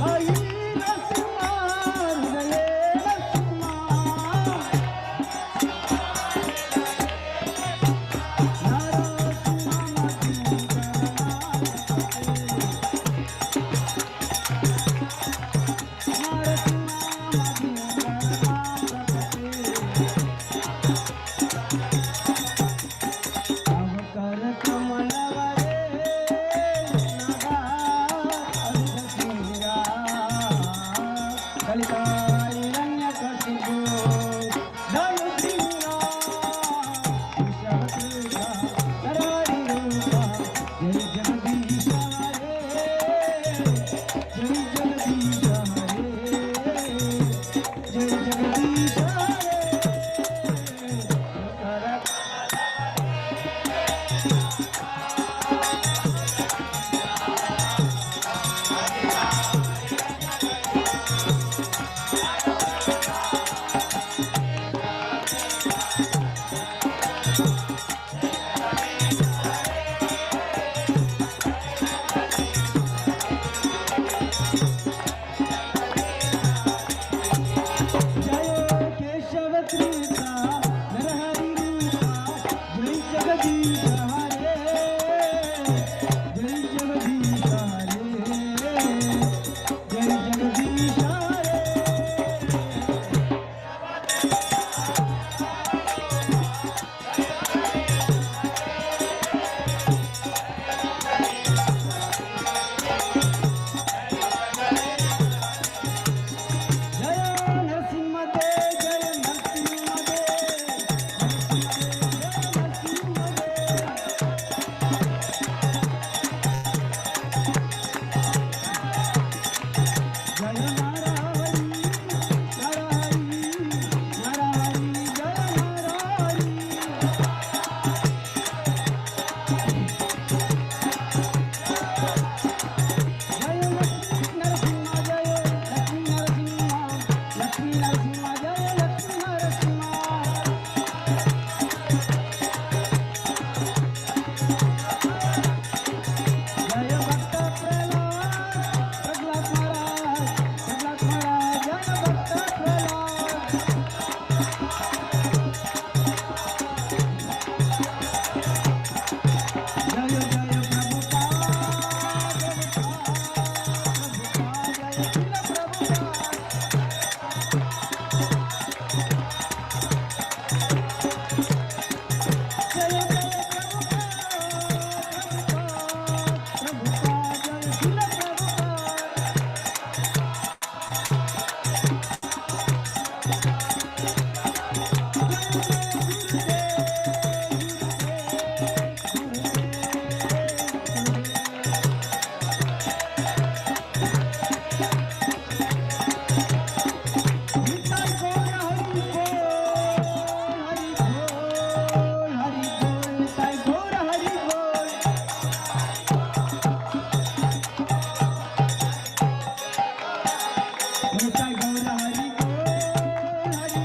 ಹರಿ ನರಸಿಂಹ ಹೃದಯೇ ನರಸಿಂಹ कर कमलवरे ಲಲಿತಾ ಜಯ ಜಗದೀಶ ಹರೇ, ಜಯ ಜಗದೀಶ ಹರೇ, ಜಯ ಜಗದೀಶ ಹರೇ. ಕರ ಜಯ ಕೇಶವ ಕೃಷ್ಣ ನರಹರಿ ರೂಪ, ಜಯ ಜಗದೀಶ ಹರೇ, ಜಯ ಜಗದೀಶ ಹರೇ, ಜಯ ಜಗದೀಶ ಹರೇ. ಜಯ ನರಸಿಂಹ ದೇವ, ಜಯ ನರಸಿಂಹ ದೇವ, ಜಯ ನರಸಿಂಹ ದೇವ. ಜಯ ನರಹರಿ ನರಹರಿ ನರಹರಿ, ಜಯ ನರಹರಿ. ಜಯ ಲಕ್ಷ್ಮೀ ನರಸಿಂಹ, ಜಯ ಲಕ್ಷ್ಮೀ ನರಸಿಂಹ, ಲಕ್ಷ್ಮೀ ನರಸಿಂಹ, ಜಯ ಲಕ್ಷ್ಮೀ ನರಸಿಂಹ. ಜಯ ಭಕ್ತ ಪ್ರಹ್ಲಾದ, ಪ್ರಹ್ಲಾದ್ ಮಹಾರಾಜ್, ಪ್ರಹ್ಲಾದ್ ಮಹಾರಾಜ್, ಜಯ ಭಕ್ತ ಪ್ರಹ್ಲಾದ್. ಜಯ ಜಯ ಪ್ರಭುಪಾದ, ಪ್ರಭುಪಾದ, ಜಯ ಶ್ರೀಲ ಪ್ರಭುಪಾದ. ಜಯ ಜಯ ಪ್ರಭುಪಾದ, ಪ್ರಭುಪಾದ, ಜಯ ಶ್ರೀಲ ಪ್ರಭುಪಾದ. ಜಯ ಜಯ ಗುರುದೇವ್, ಗುರುದೇವ್, ಗುರುದೇವ್, ಗುರುದೇವ್. ನಿತಾಯಿ ಗೌರ ಹರಿ ಬೋಲ್, ಹರಿ ಬೋಲ್, ಹರಿ ಬೋಲ್, ನಿತಾಯಿ ಗೌರ ಹರಿ ಬೋಲ್. ನಿತಾಯಿ ಗೌರ ಹರಿ ಬೋಲ್, ಹರಿ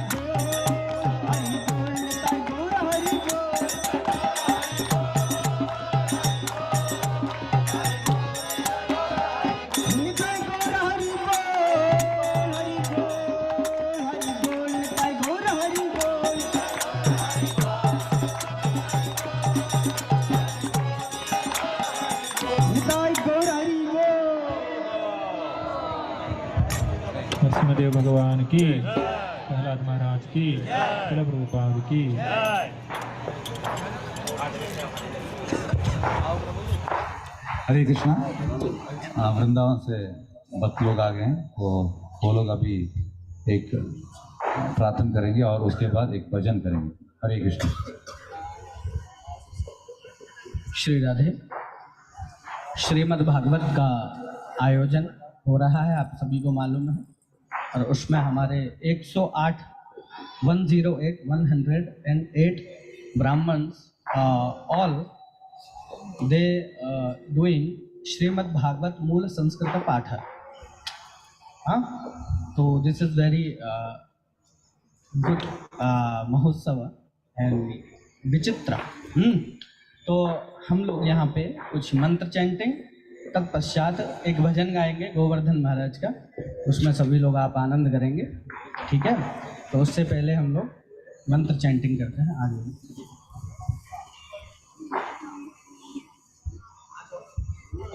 देव भगवान की, प्रहलाद महाराज की, श्रील प्रभुपाद की। हरे कृष्णा। वृंदावन से भक्त लोग आ गए हैं, वो लोग अभी एक प्रार्थना करेंगे और उसके बाद एक भजन करेंगे। हरे कृष्ण। श्री राधे। श्रीमद् भागवत का आयोजन हो रहा है, आप सभी को मालूम है, और उसमें हमारे 108 108 108 Brahmins all they doing Shrimad Bhagavat मूल संस्कृत पाठ। हाँ, तो this is very good महोत्सव एंड विचित्र। तो हम लोग यहाँ पे कुछ मंत्र चैंटिंग, तत्पश्चात एक भजन गाएंगे गोवर्धन महाराज का, उसमें सभी लोग आप आनंद करेंगे, ठीक है। तो उससे पहले हम लोग मंत्र चैंटिंग करते हैं। आगे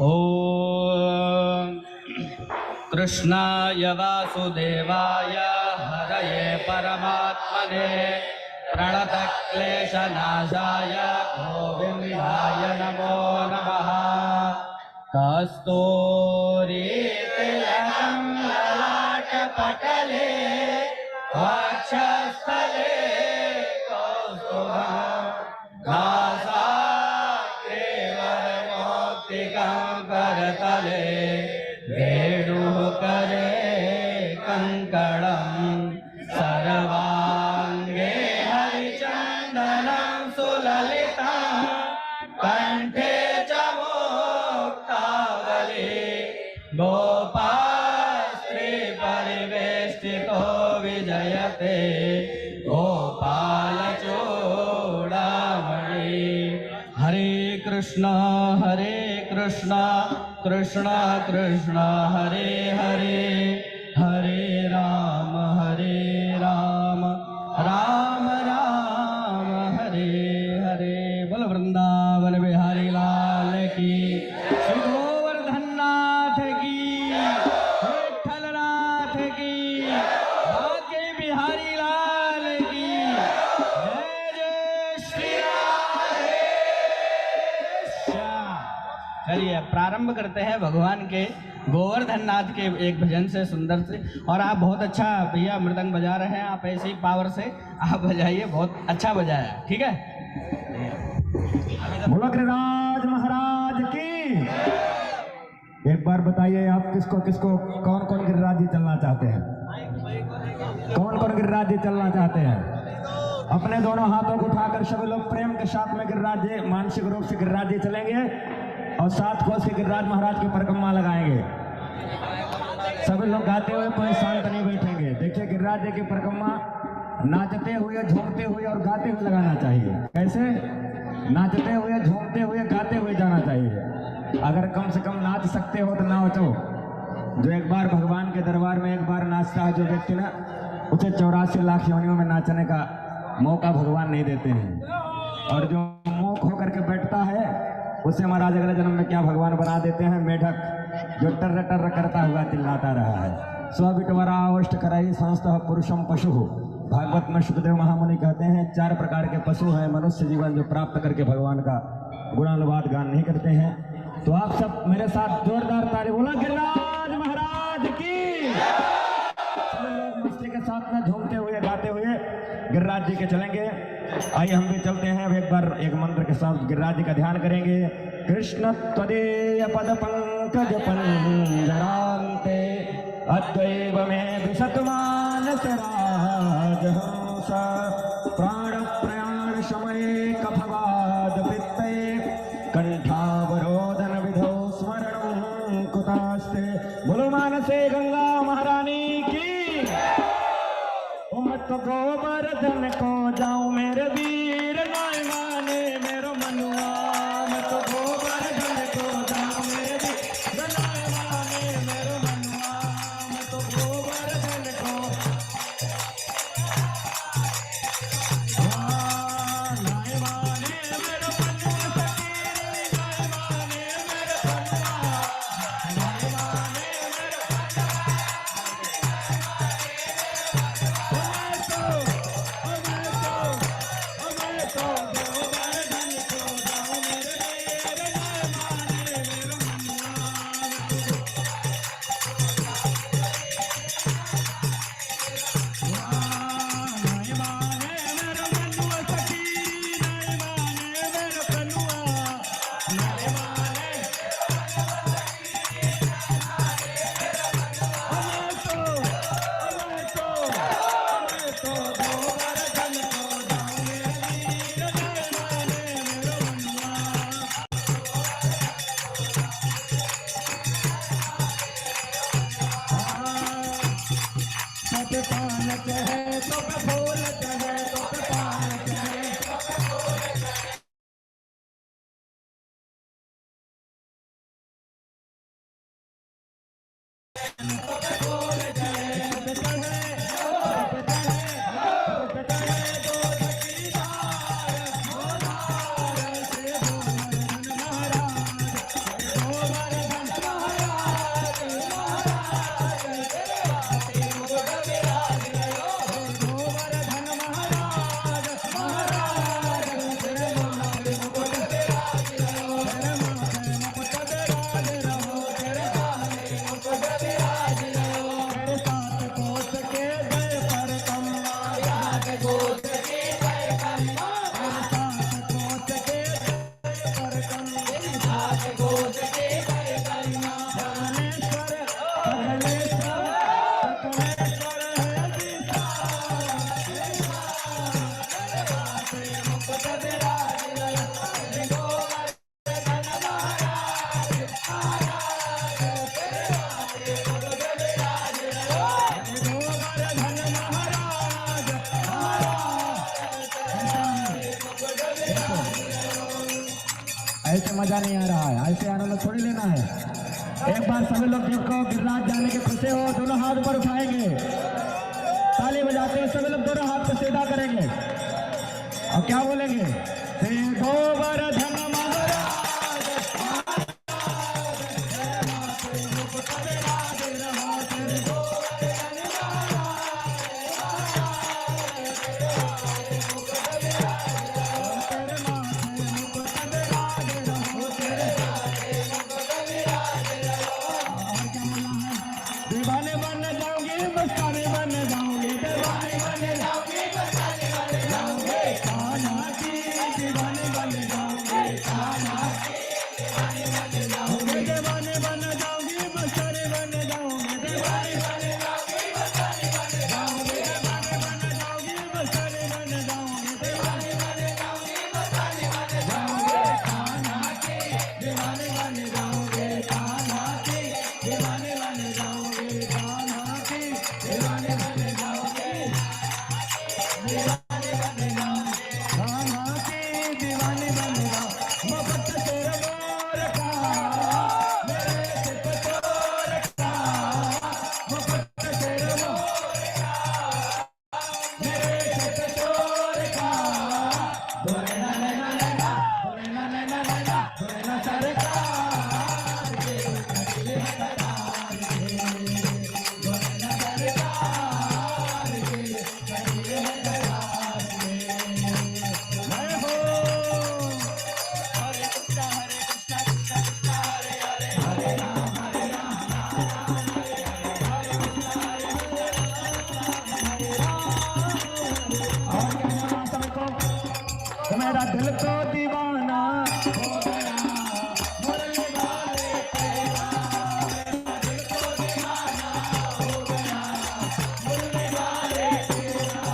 ओम कृष्णाय वासुदेवाय हरये परमात्मने प्रणतक्लेशनाशाय गोविन्दाय नमो नमः। कस्तूरी तिलकं ललाटपटले वक्षस्थले कौस्तुभं नासाग्रे वरमौक्तिकं करतले वेणुः करे कङ्कणं सर्वाङ्गे हरिचन्दनं सुललितं कण्ठे च मुक्तावली गोपास्त्री परिवेष्टितो विजयते गोपालचूडामणि। हरे कृष्ण हरे कृष्ण कृष्ण कृष्ण हरे हरे, हरे राम हरे राम राम राम हरे हरे। बोल वृंदावन बिहारी लाल की, श्री गोवर्धन नाथ की, विठ्ठल नाथ की, बाके बिहारी लाल की जय जय श्री राधे श्याम। चलिए प्रारंभ करते हैं भगवान के गोवर्धन नाथ के एक भजन से, सुंदर से। और आप बहुत अच्छा भैया मृदंग बजा रहे हैं, आप ऐसे ही पावर से आप बजाइए, बहुत अच्छा बजाया, ठीक है। बोलो गिरिराज महाराज की। एक बार बताइए आप किसको किसको, कौन कौन गिरिराज जी चलना चाहते हैं? कौन कौन गिरिराज जी चलना चाहते हैं? अपने दोनों हाथों को उठाकर सभी लोग प्रेम के साथ में गिरिराज जी, मानसिक रूप से गिरिराज जी चलेंगे और साथ को से गिरिराज महाराज की परिक्रमा लगाएंगे। सभी लोग गाते हुए, कोई शांत नहीं बैठेंगे। देखिए गिरिराज जी की परिक्रमा नाचते हुए, झूमते हुए और गाते हुए लगाना चाहिए। कैसे? नाचते हुए, झूमते हुए, गाते हुए जाना चाहिए। अगर कम से कम नाच सकते हो तो नाचो। जो एक बार भगवान के दरबार में एक बार नाचता है जो व्यक्ति ना, उसे 84 लाख योनियों में नाचने का मौका भगवान नहीं देते हैं। और जो मूक होकर के बैठता है उसे महाराज अगले जन्म में क्या भगवान बना देते हैं? मेढक, जो टर्र टर्र करता हुआ चिल्लाता रहा है। स्वविटवरावष्ट करई संस्तः पुरुषम पशु। भागवत में सुखदेव महामुनि कहते हैं 4 प्रकार के पशु हैं मनुष्य जीवन जो प्राप्त करके भगवान का गुणानुवाद गान नहीं करते हैं। तो आप सब मेरे साथ जोरदार ताली बोला गिरिराज महाराज की। सब लोग मस्ती के साथ में झूमते हुए गाते हुए गिरिराज जी के चलेंगे। आइए हम भी चलते हैं। अब एक बार एक मंत्र के साथ गिरिराज जी का ध्यान करेंगे। कृष्ण त्वदीय पद पंकज पंजरान्ते अद्वैव मे विशतु मानस राजहंस प्राण प्रयाण समये कफवाद पित्ते कंठावरोधन विधौ स्मरणं कुतास्ते। बोलो मानसे गंगा महारानी की। ओ तो गोवर्धन को जाऊं मेरे वीर नाय माने मेरो मनुआ। मैं तो गोवर्धन को जाऊं मेरे वीर नाय माने मेरो मनुआ। मैं तो गोवर्धन को नाय माने मेरो मनुआ सखी नाय माने मेरो मनुआ नाय माने मेरो। ऐसे मजा नहीं आ रहा है, ऐसे आनंद थोड़ी लेना है। एक बार सभी लोग देखो गिरिराज जाने के खुशी हो, दोनों हाथ ऊपर उठाएंगे, ताली बजाते हैं, सभी लोग दोनों हाथ को सीधा करेंगे और क्या बोलेंगे? श्री गोवर्धन महाराज। दीवाने बन जाऊंगी, मस्ताने बन जाऊंगी, दीवाने बन जाऊंगी, मस्ताने बन जाऊंगे, कान्हा की दीवाने बन जाऊंगे, कान्हा की दीवाने बन जाऊंगे, दीवाने बन जाऊंगी, मस्ताने बन जाऊंगे, दीवाने बन जाऊंगी, मस्ताने बन जाऊंगे, दीवाने बन जाऊंगी, मस्ताने बन जाऊंगे, दीवाने बन जाऊंगी, मस्ताने बन जाऊंगे, कान्हा के दीवाने बन जाऊंगे, कान्हा के दीवाने बन जाऊंगे, कान्हा के दीवाने बन जाऊंगे, दीवाने बन जाऊंगे, कान्हा के दीवाने बन जाऊंगे। मोहब्बत तेरा मोर का मेरे सिर पे तोर का, मोहब्बत तेरा मोर का मेरे सिर पे तोर का। बोले ना नैना नैना, बोले ना नैना नैना, बोले ना सरकार के कटीले सरकार के, बोले ना सरकार के कटीले सरकार के। जय हो। हरे कृष्णा हरे कृष्णा कृष्णा कृष्णा हरे हरे, हरे राम हरे राम राम राम हरे हरे, हरे कृष्णा हरे कृष्णा हरे राम। और क्या बोलना सबको? मेरा दिल तो दीवाना हो गया मुरली वाले तेरा, मेरा दिल तो दीवाना हो गया मुरली वाले तेरा।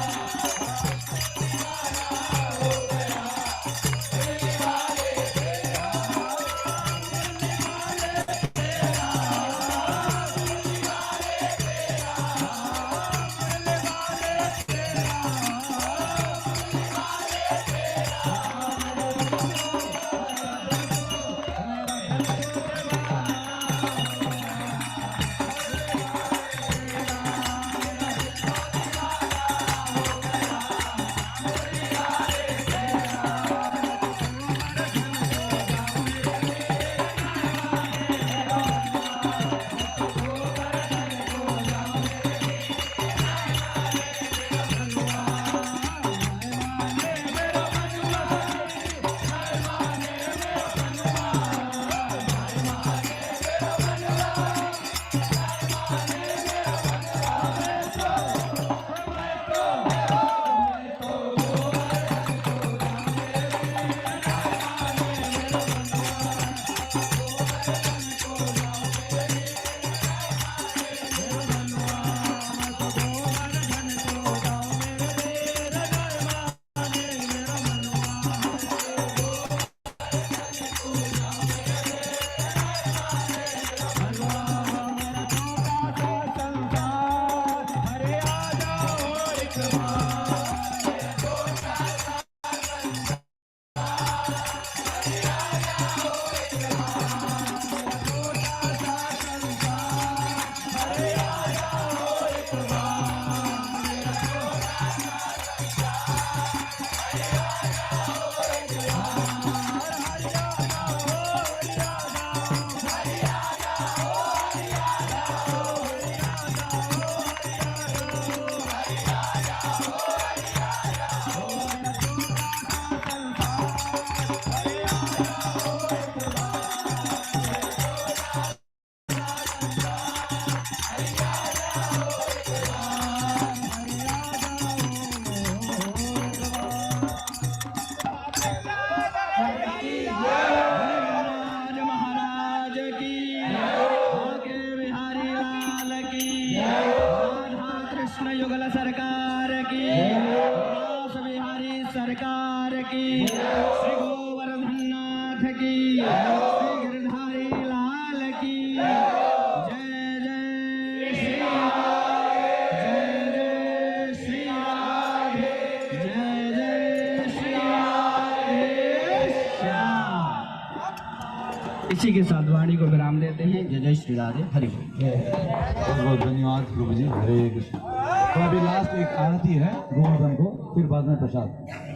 रास बिहारी सरकार की, श्री गोवर्धन नाथ की, श्री गिरधारी लाल की जय। जय श्री राधे, जय जय श्री राधे, जय जय श्री राधे श्याम। इसी के साथ वाणी को विराम देते हैं। जय जय श्री राधे, हरि बोल। बहुत बहुत धन्यवाद प्रभु जी, हरे कृष्ण। तो अभी लास्ट एक आरती है गोवर्धन को, फिर बाद में प्रसाद।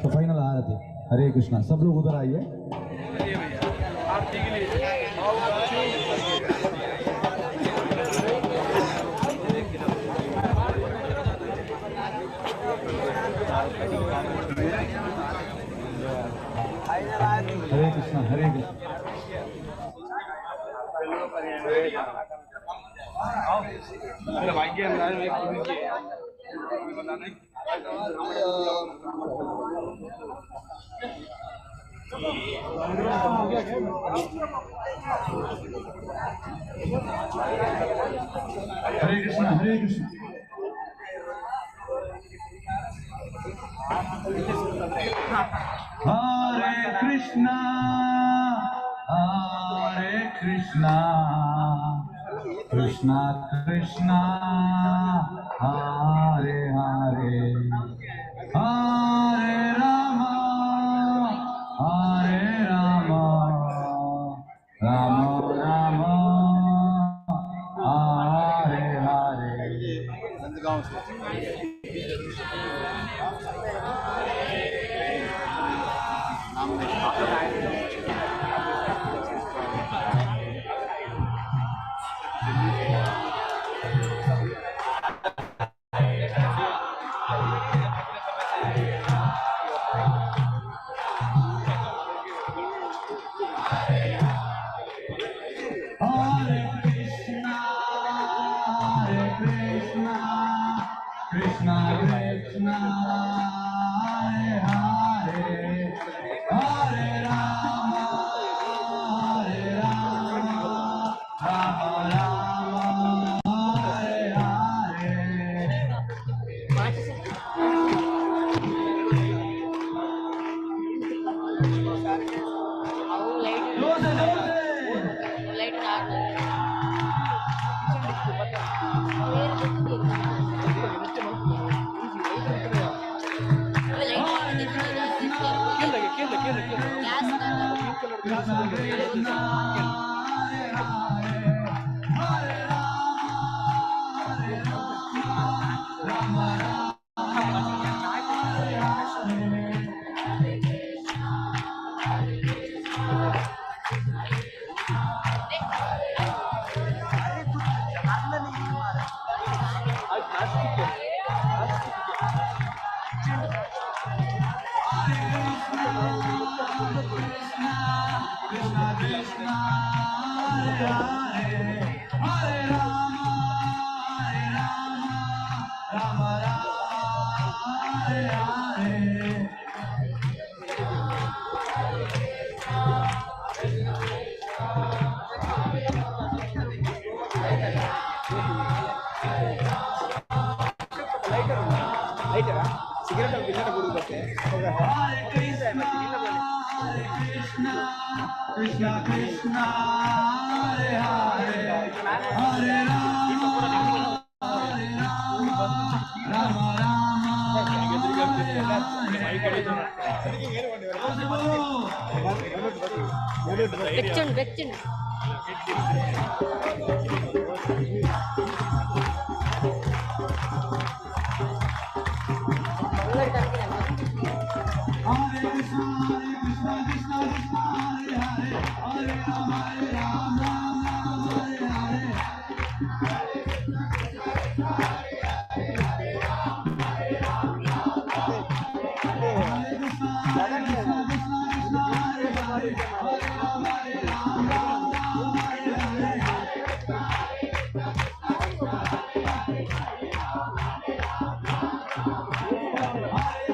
तो फाइनल आरती, हरे कृष्णा। सब लोग उधर आइए। हरे कृष्णा, हरे कृष्णा। हरे कृष्णा, हरे कृष्णा। हरे कृष्णा, हरे कृष्णा, कृष्णा कृष्णा, हरे हरे, हरे राम, हरे Ram, Ram Ram, Hare Hare. Hare Krishna, Hare Krishna, Krishna Krishna, Hare Hare, Hare Rama, Hare Rama, Rama Rama, Hare Hare. जोर से, जोर से। Krishna Krishna, Hare Hare, Hare Rama, Hare Rama, Rama Rama, Hare Hare. Krishna Krishna, Hare Hare, Hare Rama, Hare Rama, Rama Rama, Hare Hare. Hare Krishna, Hare Krishna, Krishna Krishna, Hare Hare, Hare Rama, Hare Rama, Rama Rama, Hare Hare. ಬೆಚ್ಚುಂಡು ಬೆಚ್ಚುಂಡು. Hare Krishna, Hare Krishna, Krishna Krishna, Hare Hare, Hare Rama, Hare Rama, Rama Rama, Hare Hare. Hare Krishna, Hare Krishna, Krishna Krishna, Hare Hare, Hare Rama, Hare Rama, Rama Rama, Hare Hare. Hare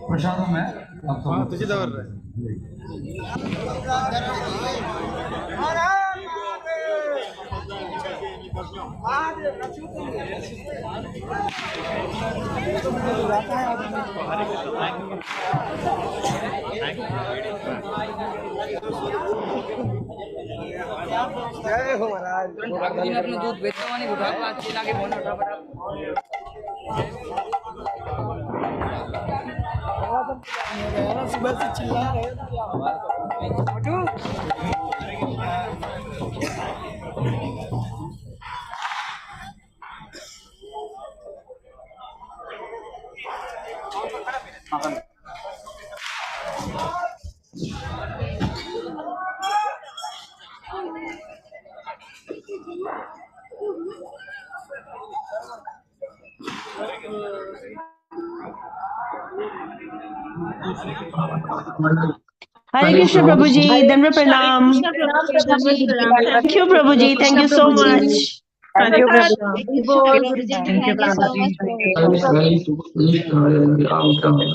प्रसादम है आप सब तुझे दौड़ रहे। सुबह से चिल्ला रहे Hare Krishna Prabhuji, Danva Pranam. Thank you Prabhuji, thank you so much. Thank you, Prabhuji. Thank you so much.